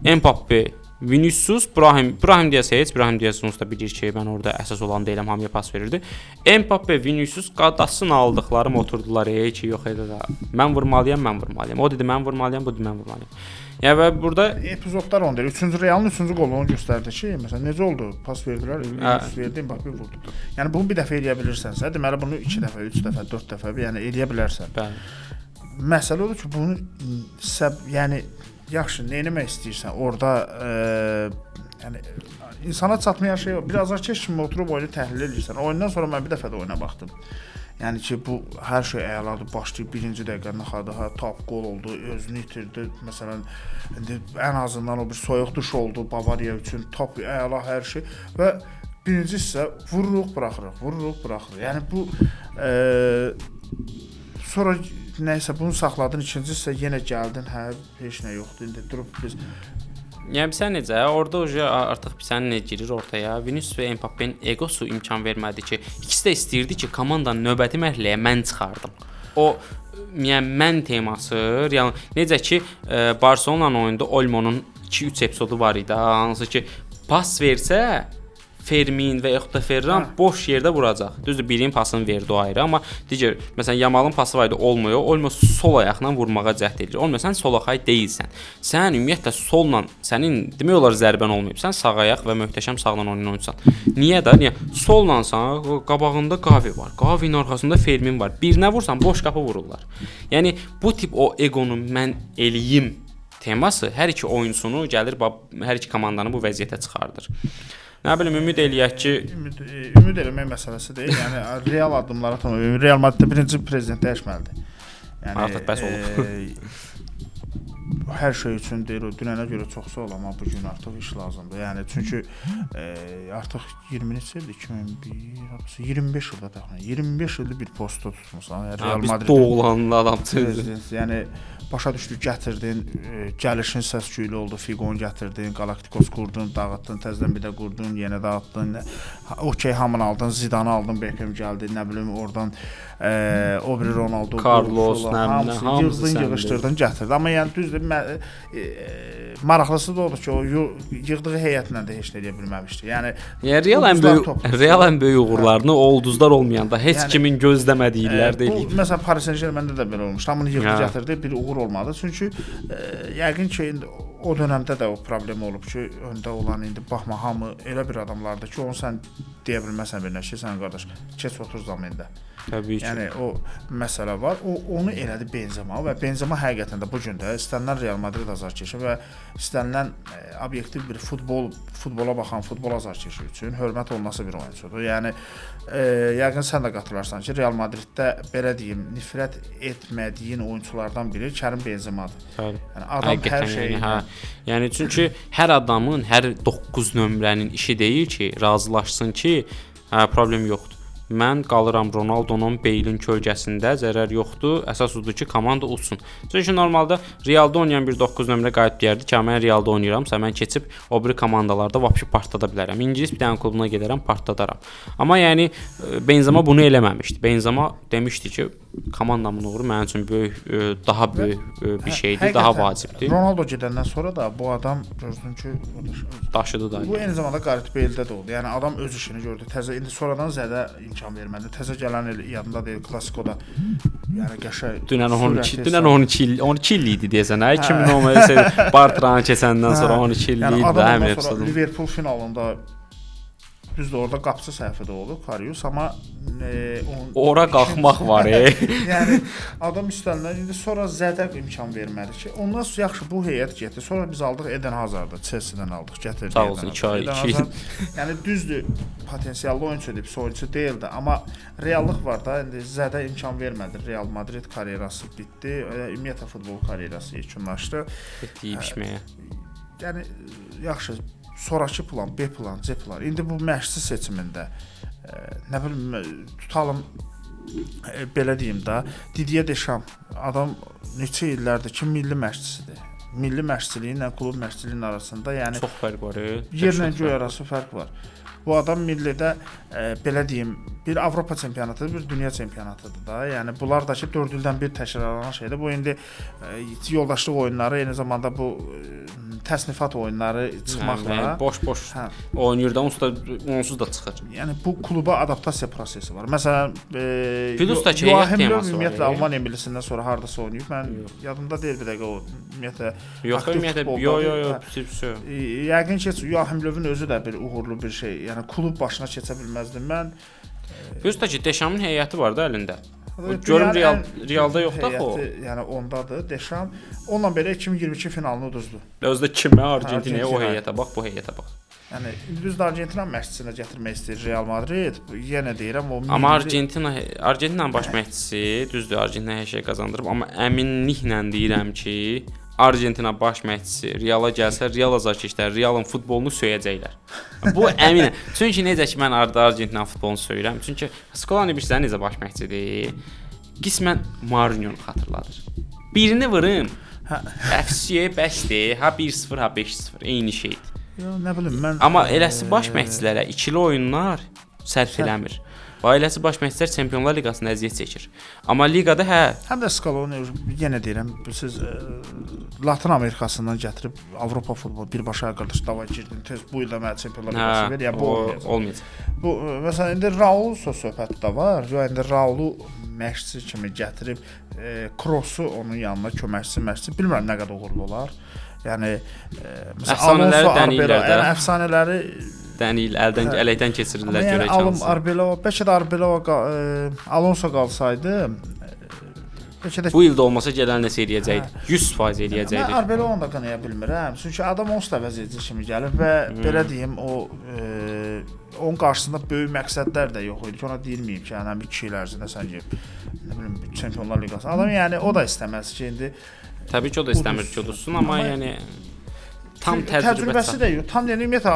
Mbappe, Vinicius, Brahim Diaz heç, Brahim Diaz onsuz da bilir ki, mən orada əsas olan deyiləm, hamıya pas verirdi. Mbappe, Vinicius qadasın aldıqlarım oturdular, ey ki, yox elə də. Mən vurmalıyam, mən vurmalıyam. O dedi mən vurmalıyam, bu dedi mən vurmalıyam. Yəni və burada epizodlar onu deyir. 3-cü Realın 3-cü qolu onu göstərdi ki, məsələn necə oldu? Pas verdilər, Vinicius verdi, Mbappe vurdu. Yəni bunu bir dəfə eləyə bilirsənsə, deməli bunu 2 dəfə, 3 dəfə, 4 dəfə, yəni eləyə bilərsən. Bəli. Məsələ odur ki, bunu yəni yaxşı, nə etmək istəyirsən? Orada yəni insana çatmayan şey yox. Bir azarkeş kimi oturub oyunu təhlil edirsən. Oyundan sonra mən bir dəfə də oyuna baxdım. Yəni ki, bu hər şey əladır. Başlayıb birinci dəqiqənin axırda hə, tap qol oldu, özünü itirdi. Məsələn, indi ən azından o bir soyuq duş oldu Bavariya üçün. Tap əla hər şey və birinci hissə vururuq, buraxırıq, vururuq, buraxırıq. Yəni bu sonra nəysə bunu saxladın, ikinci hissə yenə gəldin, hə, heç nə yoxdur. İndi durub biz Yəni sən necə? Orada uca artıq sən nə girir ortaya? Vinicius və Mbappe'nin egosu imkan vermədi ki, ikisi də istəyirdi ki, komandanın növbəti mərhələyə mən çıxardım. O yəni mən teması, yəni necə ki Barselonanın oyunda Olmo'nun 2-3 epizodu var idi, hansı ki pas versə Fermin və yaxud da Ferran boş yerdə vuracaq. Düzdür, birinin pasını verdi o ayrı, amma digər məsələn Yamalın pası var idi, olmuyor. Olmo sol ayaqla vurmağa cəhd edir. Olmo sən solaqay deyilsən. Sən ümumiyyətlə solla sənin demək olar zərbən olmayıb. Sən sağ ayaq və möhtəşəm sağla oynayan oyunçusan. Niyə də? Niyə? Sollansan qabağında Gavi var. Gavinin arxasında Fermin var. Birinə vursan boş qapı vururlar. Yəni bu tip o egonu mən eləyim teması hər iki oyunçunu gəlir hər iki komandanı bu vəziyyətə çıxardır. Nə bilim, ümid eləyək ki, ümid eləmək məsələsi deyil. Yəni real addımlar atmaq. Real Madriddə birinci prezident dəyişməlidir. Yəni artıq bəs olub. Hər şey üçün deyir, o dünənə görə çox sağ ol, amma bu gün artıq iş lazımdır. Yəni çünki artıq 20 neçə ildir, 2001, 25 ildə təxminən 25 ildir bir postda tutmusan. Yəni Real Madrid doğulanlı adamsınız. Yəni başa düşdük, gətirdin, gəlişin səs-küylü oldu, Figon gətirdin, Galacticos qurdun, dağıtdın, təzədən bir də qurdun, yenə dağıtdın. Okey, hamını aldın, Zidanı aldın, Beckham gəldi, nə bilim oradan o biri Ronaldo, Carlos, nə bilim, hamısı yığdın, yığışdırdın, gətirdin. Amma yəni düzdür, maraqlısı da odur ki, o yığdığı heyətlə də heç nə eləyə bilməmişdi. Yəni Real ən böyük uğurlarını o ulduzlar olmayanda heç yəni, kimin gözləmədiyi illərdə eləyib. Bu məsələn Paris Saint-Germain-də də belə olmuşdu. Hamını yığdı, gətirdi, bir uğur olmadı. Çünki yəqin ki, indi o dönəmdə də o problem olub ki, öndə olan indi baxma hamı elə bir adamlardır ki, onu sən deyə bilməzsən bir nə ki, sən qardaş, keç otur zamində. Təbii ki. Yəni o məsələ var. O onu elədi Benzema və Benzema həqiqətən də bu gün də istənilən Real Madrid azarkeşi və istənilən obyektiv bir futbola baxan futbol azarkeşi üçün hörmət olunası bir oyunçudur. Yəni yəqin sən də qatılarsan ki, Real Madriddə belə deyim, nifrət etmədiyin oyunçulardan biri Kərim Benzemadır. Bəli. Yəni adam həqiqətən hər şeyi. Yəni, hə. Yəni çünki hər adamın, hər 9 nömrənin işi deyil ki, razılaşsın ki, hə problem yoxdur. Mən qalıram Ronaldonun, Bale'in kölgəsində, zərər yoxdur. Əsas odur ki, komanda utsun. Çünki normalda Realda oynayan bir 9 nömrə qayıdıb deyərdi ki, mən Realda oynayıramsa, mən keçib o biri komandalarda vapşı partlada bilərəm. İngilis bir dənə klubuna gedərəm, partladaram. Amma yəni Benzema bunu eləməmişdi. Benzema demişdi ki, komandamın uğuru mənim üçün böyük, daha böyük bir şeydir, daha vacibdir. Ronaldo gedəndən sonra da bu adam gördün ki, daşıdı da. Bu eyni zamanda Gareth Bale-də də oldu. Yəni adam öz işini gördü. Təzə indi sonradan zədə imkan vermədi. Təzə gələn il yadında deyil, Klasikoda yəni qəşəng Dünən 12, sürəti dünən 12 il, 12 il idi deyəsən, hə? 2010 Bartranı keçəndən sonra 12 il Yəni idi adam də həmin ondan sonra epizodun. Liverpool finalında düzdür orada qapıçı səhvi də oldu Karius, amma Ora qalxmaq var, e. Yəni adam üstələnlər indi sonra zədə imkan vermədi ki, ondan sonra yaxşı bu heyət getdi. Sonra biz aldıq Eden Hazardı, Chelsea-dən aldıq, gətirdik. Sağ olsun, Eden iki ay, Hazardı. iki Eden Hazard, yəni düzdür, potensiallı oyunçu idi, pis oyunçu deyildi, amma reallıq var da, indi zədə imkan vermədi. Real Madrid karyerası bitdi, ümumiyyətlə futbol karyerası yekunlaşdı. Getdi yeyib içməyə. Yəni yaxşı, sonrakı plan, B plan, C plan. İndi bu məşqçi seçimində nə bilim tutalım belə deyim də, Didier Deschamps adam neçə illərdir ki, milli məşqçisidir. Milli məşqçiliyi ilə klub məşqçiliyinin arasında, yəni Çox fərq var. Yerlə göy arası fərq var. Bu adam millidə belə deyim, bir Avropa çempionatıdır, bir dünya çempionatıdır da. Yəni bunlar da ki 4 ildən bir təkrarlanan şeydir. Bu indi yoldaşlıq oyunları, eyni zamanda bu təsnifat oyunları çıxmaqla Yəni, boş-boş hə, oynayır da, onsuz da çıxır. Yəni bu kluba adaptasiya prosesi var. Məsələn, Plus da ki, heyət Joachim Löw teması var, ümumiyyətlə e. Almaniya millisindən sonra hardasa oynayıb. Mən yadımda deyil bir dəqiqə o ümumiyyətlə Yox, aktiv ümumiyyətlə, futboldadır. yo, yo, yo, Hə. pis. Yəqin ki, Joachim Löwün özü də bir uğurlu bir şey, yəni klub başına keçə bilməzdi. Mən Plus da ki, Deşamın heyəti var da əlində. Dünyanın Görüm Real ən Realda yoxdur axı o. heyəti, yəni ondadır Deşam. Onunla belə 2022 finalını uduzdu. Özü də kimə? Argentinaya, o Argentina. heyətə bax, bu heyətə bax. Yəni düzdür Argentina məşqçisinə gətirmək istəyir Real Madrid. Yenə deyirəm o Amma Argentinanın baş məşqçisi, düzdür, Argentina hər şey qazandırıb, amma əminliklə deyirəm ki, Argentina baş məşqçisi Reala gəlsə, Real azarkeşlər Realın futbolunu söyəcəklər. Bu əminəm. Çünki necə ki mən Argentina futbolunu söyürəm. Çünki Scolari bilirsən necə baş məşqçidir? Qismən Mourinho-nu xatırladır. Birini vurım. Hə. FC-yə bəsdir. Ha 1-0, ha 5-0, eyni şeydir. Ya, nə bilim mən Amma eləsi baş məşqçilərə ikili oyunlar sərf eləmir. Və eləsi baş məşqçilər Çempionlar Liqasında əziyyət çəkir. Amma liqada hə, Həm də Scaloni yenə deyirəm, siz Latın Amerikasından gətirib Avropa futbolu birbaşa qardaş dava girdin. Tez bu il də mənə Çempionlar hə, Liqası ver. Yəni bu olmayacaq. olmayacaq. Bu məsələn indi Raul söhbəti də var. Yo indi Raulu məşqçi kimi gətirib Krossu onun yanına köməkçi, məşqçi bilmirəm nə qədər uğurlu olar. Yəni məsələn Əfsanələri Alonso, dəniyirlər Arbeloa, də. yəni əfsanələri Dənil əldən Hə. ələkdən keçirirlər Amma yəni görək alım hansı. Arbeloa, bəlkə də Arbeloa Alonso qalsaydı, bəlkə də Bu il də olmasa gələn nəsə eləyəcəkdi. 100% Mən eləyəcəkdi. Arbeloanı da qınaya bilmirəm. Çünki adam onsuz da vəziyyətli kimi gəlib və belə deyim, o onun qarşısında böyük məqsədlər də yox idi ki, ona deyilməyib ki, yəni 2 il ərzində sən gedib nə bilim Çempionlar Liqası. Adam yəni o da istəməz ki, indi Təbii ki, o da istəmir ki, uduzsun, amma yəni tam təcrübəsi də yox. Tam yəni ümumiyyətlə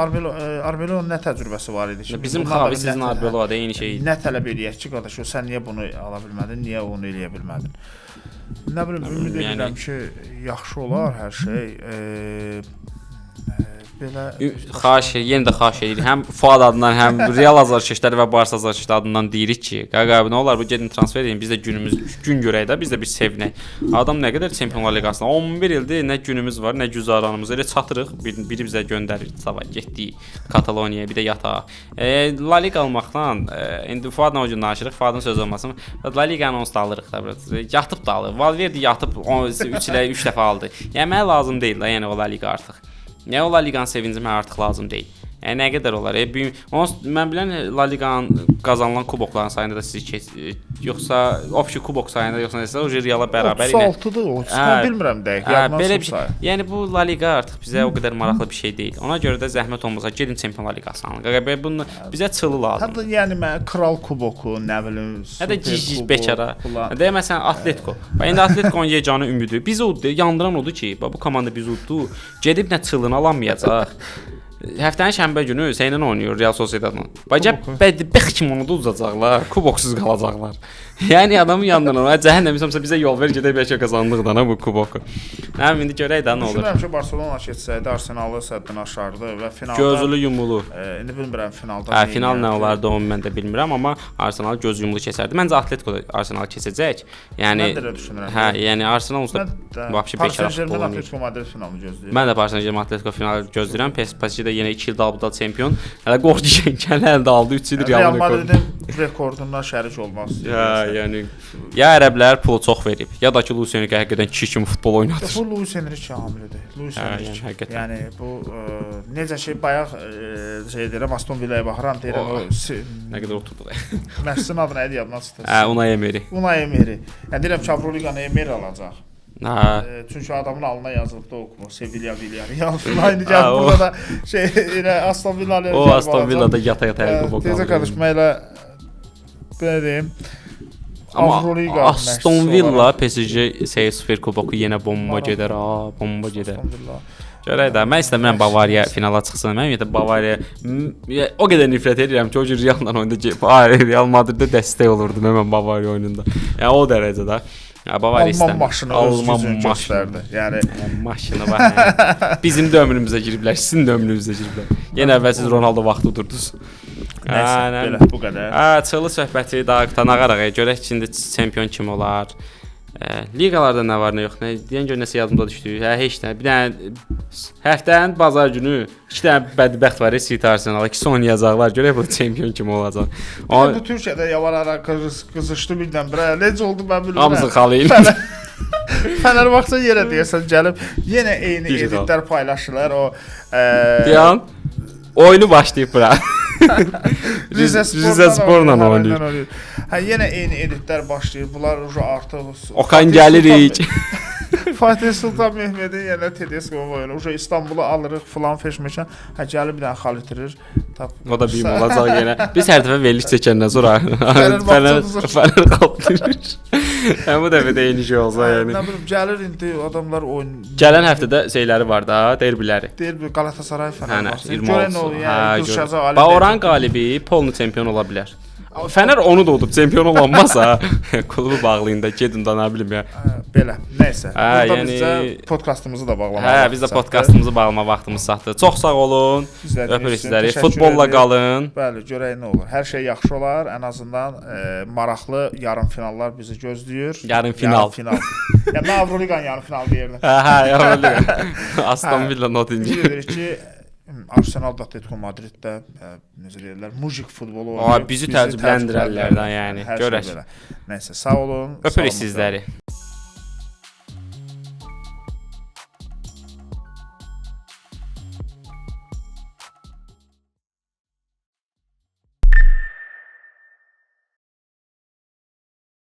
Arbeloanın nə təcrübəsi var idi ki? Bizim bundan da Xavi sizin Arbeloa da eyni şey idi. Nə tələb eləyək ki, qardaş, sən niyə bunu ala bilmədin, niyə onu eləyə bilmədin? Nə bilim, ümid edirəm ki, yaxşı olar hər şey. Belə Xahiş, yenə də xahiş edirik. Həm Fuad adından, həm Real azarkeşləri və Barsa azarkeşləri adından deyirik ki, qaqa nə olar bu gedin transfer edin, biz də günümüz gün görək də, biz də bir sevinək. Adam nə qədər Çempionlar Liqasında 11 ildir nə günümüz var, nə güzaranımız. Elə çatırıq, biri bizə göndərir sabah getdik Kataloniyaya, bir də yataq. La Liqa almaqdan indi Fuadla o gün danışırıq, Fuadın sözü olmasın. La Liqanı onsuz da alırıq da biraz. Yatıb da alır. Valverde yatıb 3 ilə 3 dəfə aldı. Yəni mənə lazım deyil da, yəni o La Liqa artıq. Yəni o La Liqanın sevinci mənə artıq lazım deyil. Yəni nə qədər olar? Mən bilən La Liqanın qazanılan kubokların sayında da sizi yoxsa opşi kubok sayında yoxsa nəsə o Reala bərabər ilə 36-dır o. Mən bilmirəm dəqiq. Yadımdan belə bir şey. Yəni bu La Liqa artıq bizə o qədər maraqlı bir şey deyil. Ona görə də zəhmət olmasa gedin Çempionlar Liqasını alın. Qaqa bunu bizə çılı lazımdır. Hətta yəni mən Kral Kuboku, nə bilim, Hə də gic bekara. Deyə məsələn Atletico. Bax indi Atletico-nun yeganə ümidi bizi uddu, yandıran odur ki, bax bu komanda bizi uddu. Gedib nə çılını alamayacaq. Həftənin şənbə günü səninlə oynayır Real Sociedadla. Bax bədbəxt kimi onu da uzacaqlar, kuboksuz qalacaqlar. Yəni adamı yandıran, cəhənnəm insansa bizə yol ver gedək bəlkə qazandıq da bu kuboku. Nə bilim indi görək də nə olur. Düşünürəm ki, Barselona keçsəydi Arsenalı səddən aşardı və finalda gözlü yumulu. İndi bilmirəm finalda. Hə, final nə olardı onu mən də bilmirəm, amma Arsenal göz yumulu keçərdi. Məncə Atletico da Arsenalı keçəcək. Yəni mən də elə düşünürəm. Hə, yəni Arsenal onsuz da vəbşi bekara futbol oynayır. Atletico Madrid finalını gözləyirəm. Mən də Paris Saint-Germain Atletico finalı gözləyirəm. PSG də yenə 2 il dalbadal çempion. Hələ qorxdu ki, gələn də aldı 3 ildir Real Realın rekordu. Madridin rekordundan şərik olmaq istəyir. Ya, yəni ya ərəblər pulu çox verib, ya da ki Luis Enrique həqiqətən kişi kimi futbol oynadır. Bu Luis Enrique amilidir. Luis Hə, Enrique. yəni həqiqətən. Yəni bu necə şey bayaq şey deyirəm Aston Villaya baxıram deyirəm o Nə qədər oturduq. məşqçinin adı nə idi yadımdan çıxdı. Hə, Unai Emery. Unai Emery. Yəni deyirəm ki, Avroliqanı Emery alacaq. Hə. Çünki adamın alnına yazılıbdı o kumu Sevilla, Villarreal filan. İndi Hə, gəlib o- burada da şey elə Aston Villa ilə O Aston Villada yata-yata hər kuboku Tezə aldı. qardaş mən elə belə deyim. Amma Avroliqa Aston məşqçisi Villa olaraq- PSG şey Super Kuboku yenə bomba Maraqlı. gedər, ha, bomba gedər. Aston Villa. Görək də, mən istəmirəm Bavariya finala çıxsın. Mən ümumiyyətlə Bavariya o qədər nifrət edirəm ki, o cür Realla oyunda Real Madriddə dəstək olurdum mən Bavariya oyununda. Yəni o dərəcədə. Ya Bavariya Alman istəmirəm. maşını öz gücünü göstərdi. Yəni Alman maşını var. Hə. Bizim də ömrümüzə giriblər, sizin də ömrünüzə giriblər. Yenə əvvəl siz Ronaldo vaxtı udurdunuz. Nəysə, Hə, nə belə bu qədər. Hə, çıxılı söhbəti daha qıtanağaraq görək ki, indi çempion kim olar. Liqalarda nə var, nə yox, nə deyən gör nəsə yadımda düşdü. Hə, heç nə. Bir dənə həftənin bazar günü iki dənə bədbəxt var, City Arsenal. İkisi oynayacaqlar. Görək bu çempion kim olacaq. O Bu Türkiyədə yavar-ara qızışdı birdən-birə. Necə oldu mən bilmirəm. hamısı xalayın. Fənərbağça yenə deyəsən gəlib yenə eyni Bir editlər paylaşırlar o Deyən oyunu başlayıb bura. Rizə Rizə Sporla oynayır. Hə yenə eyni editlər başlayır. Bunlar uca artıq Okan Fatih gəlirik. Fatih Sultan Mehmedin yenə Tedesco oyunu. Uca İstanbulu alırıq filan feşməşən. Hə gəlib bir dənə xal itirir. Tap. O da bir olacaq yenə. Biz hər dəfə veriliş çəkəndən sonra Fənərbağça uzur. Fənər qaldırır. Hə bu dəfə də eyni şey olsa yəni. Nə bilim gəlir indi adamlar oyun Gələn həftədə şeyləri var da, derbiləri. Deyir bir Qalatasaray Hə, nə, Fənərbağça. 26. Görən nə olur, yəni Hə, qızışacaq gör. Ali. Bax oranın qalibi polnu çempion ola bilər. Fənər onu da udub çempion olanmasa klubu bağlayın da gedin da nə bilim ya. Hə, belə. Nəysə. Hə, Burada yəni- bizə podkastımızı da bağlamaq. Hə, biz də podkastımızı bağlama vaxtımız çatdı. Çox sağ olun. İzlədiyiniz Öpürük üçün sizləri. təşəkkür Futbolla edirik. qalın. Bəli, görək nə olur. Hər şey yaxşı olar. Ən azından maraqlı yarım finallar bizi gözləyir. Yarım final. Yarım final. yəni mən Avroliqanın yarım finalı deyirdim. Hə, hə, ya Aston Hə. Villa Nottingham. Ümid edirik ki, Arsenal da Atletico Madriddə necə deyirlər, mujik futbolu Aa, oynayıb bizi təəccübləndirərlər də yəni. Hər şey Görək. belə. Nəysə, sağ olun. Öpürük salamat qalın. sizləri.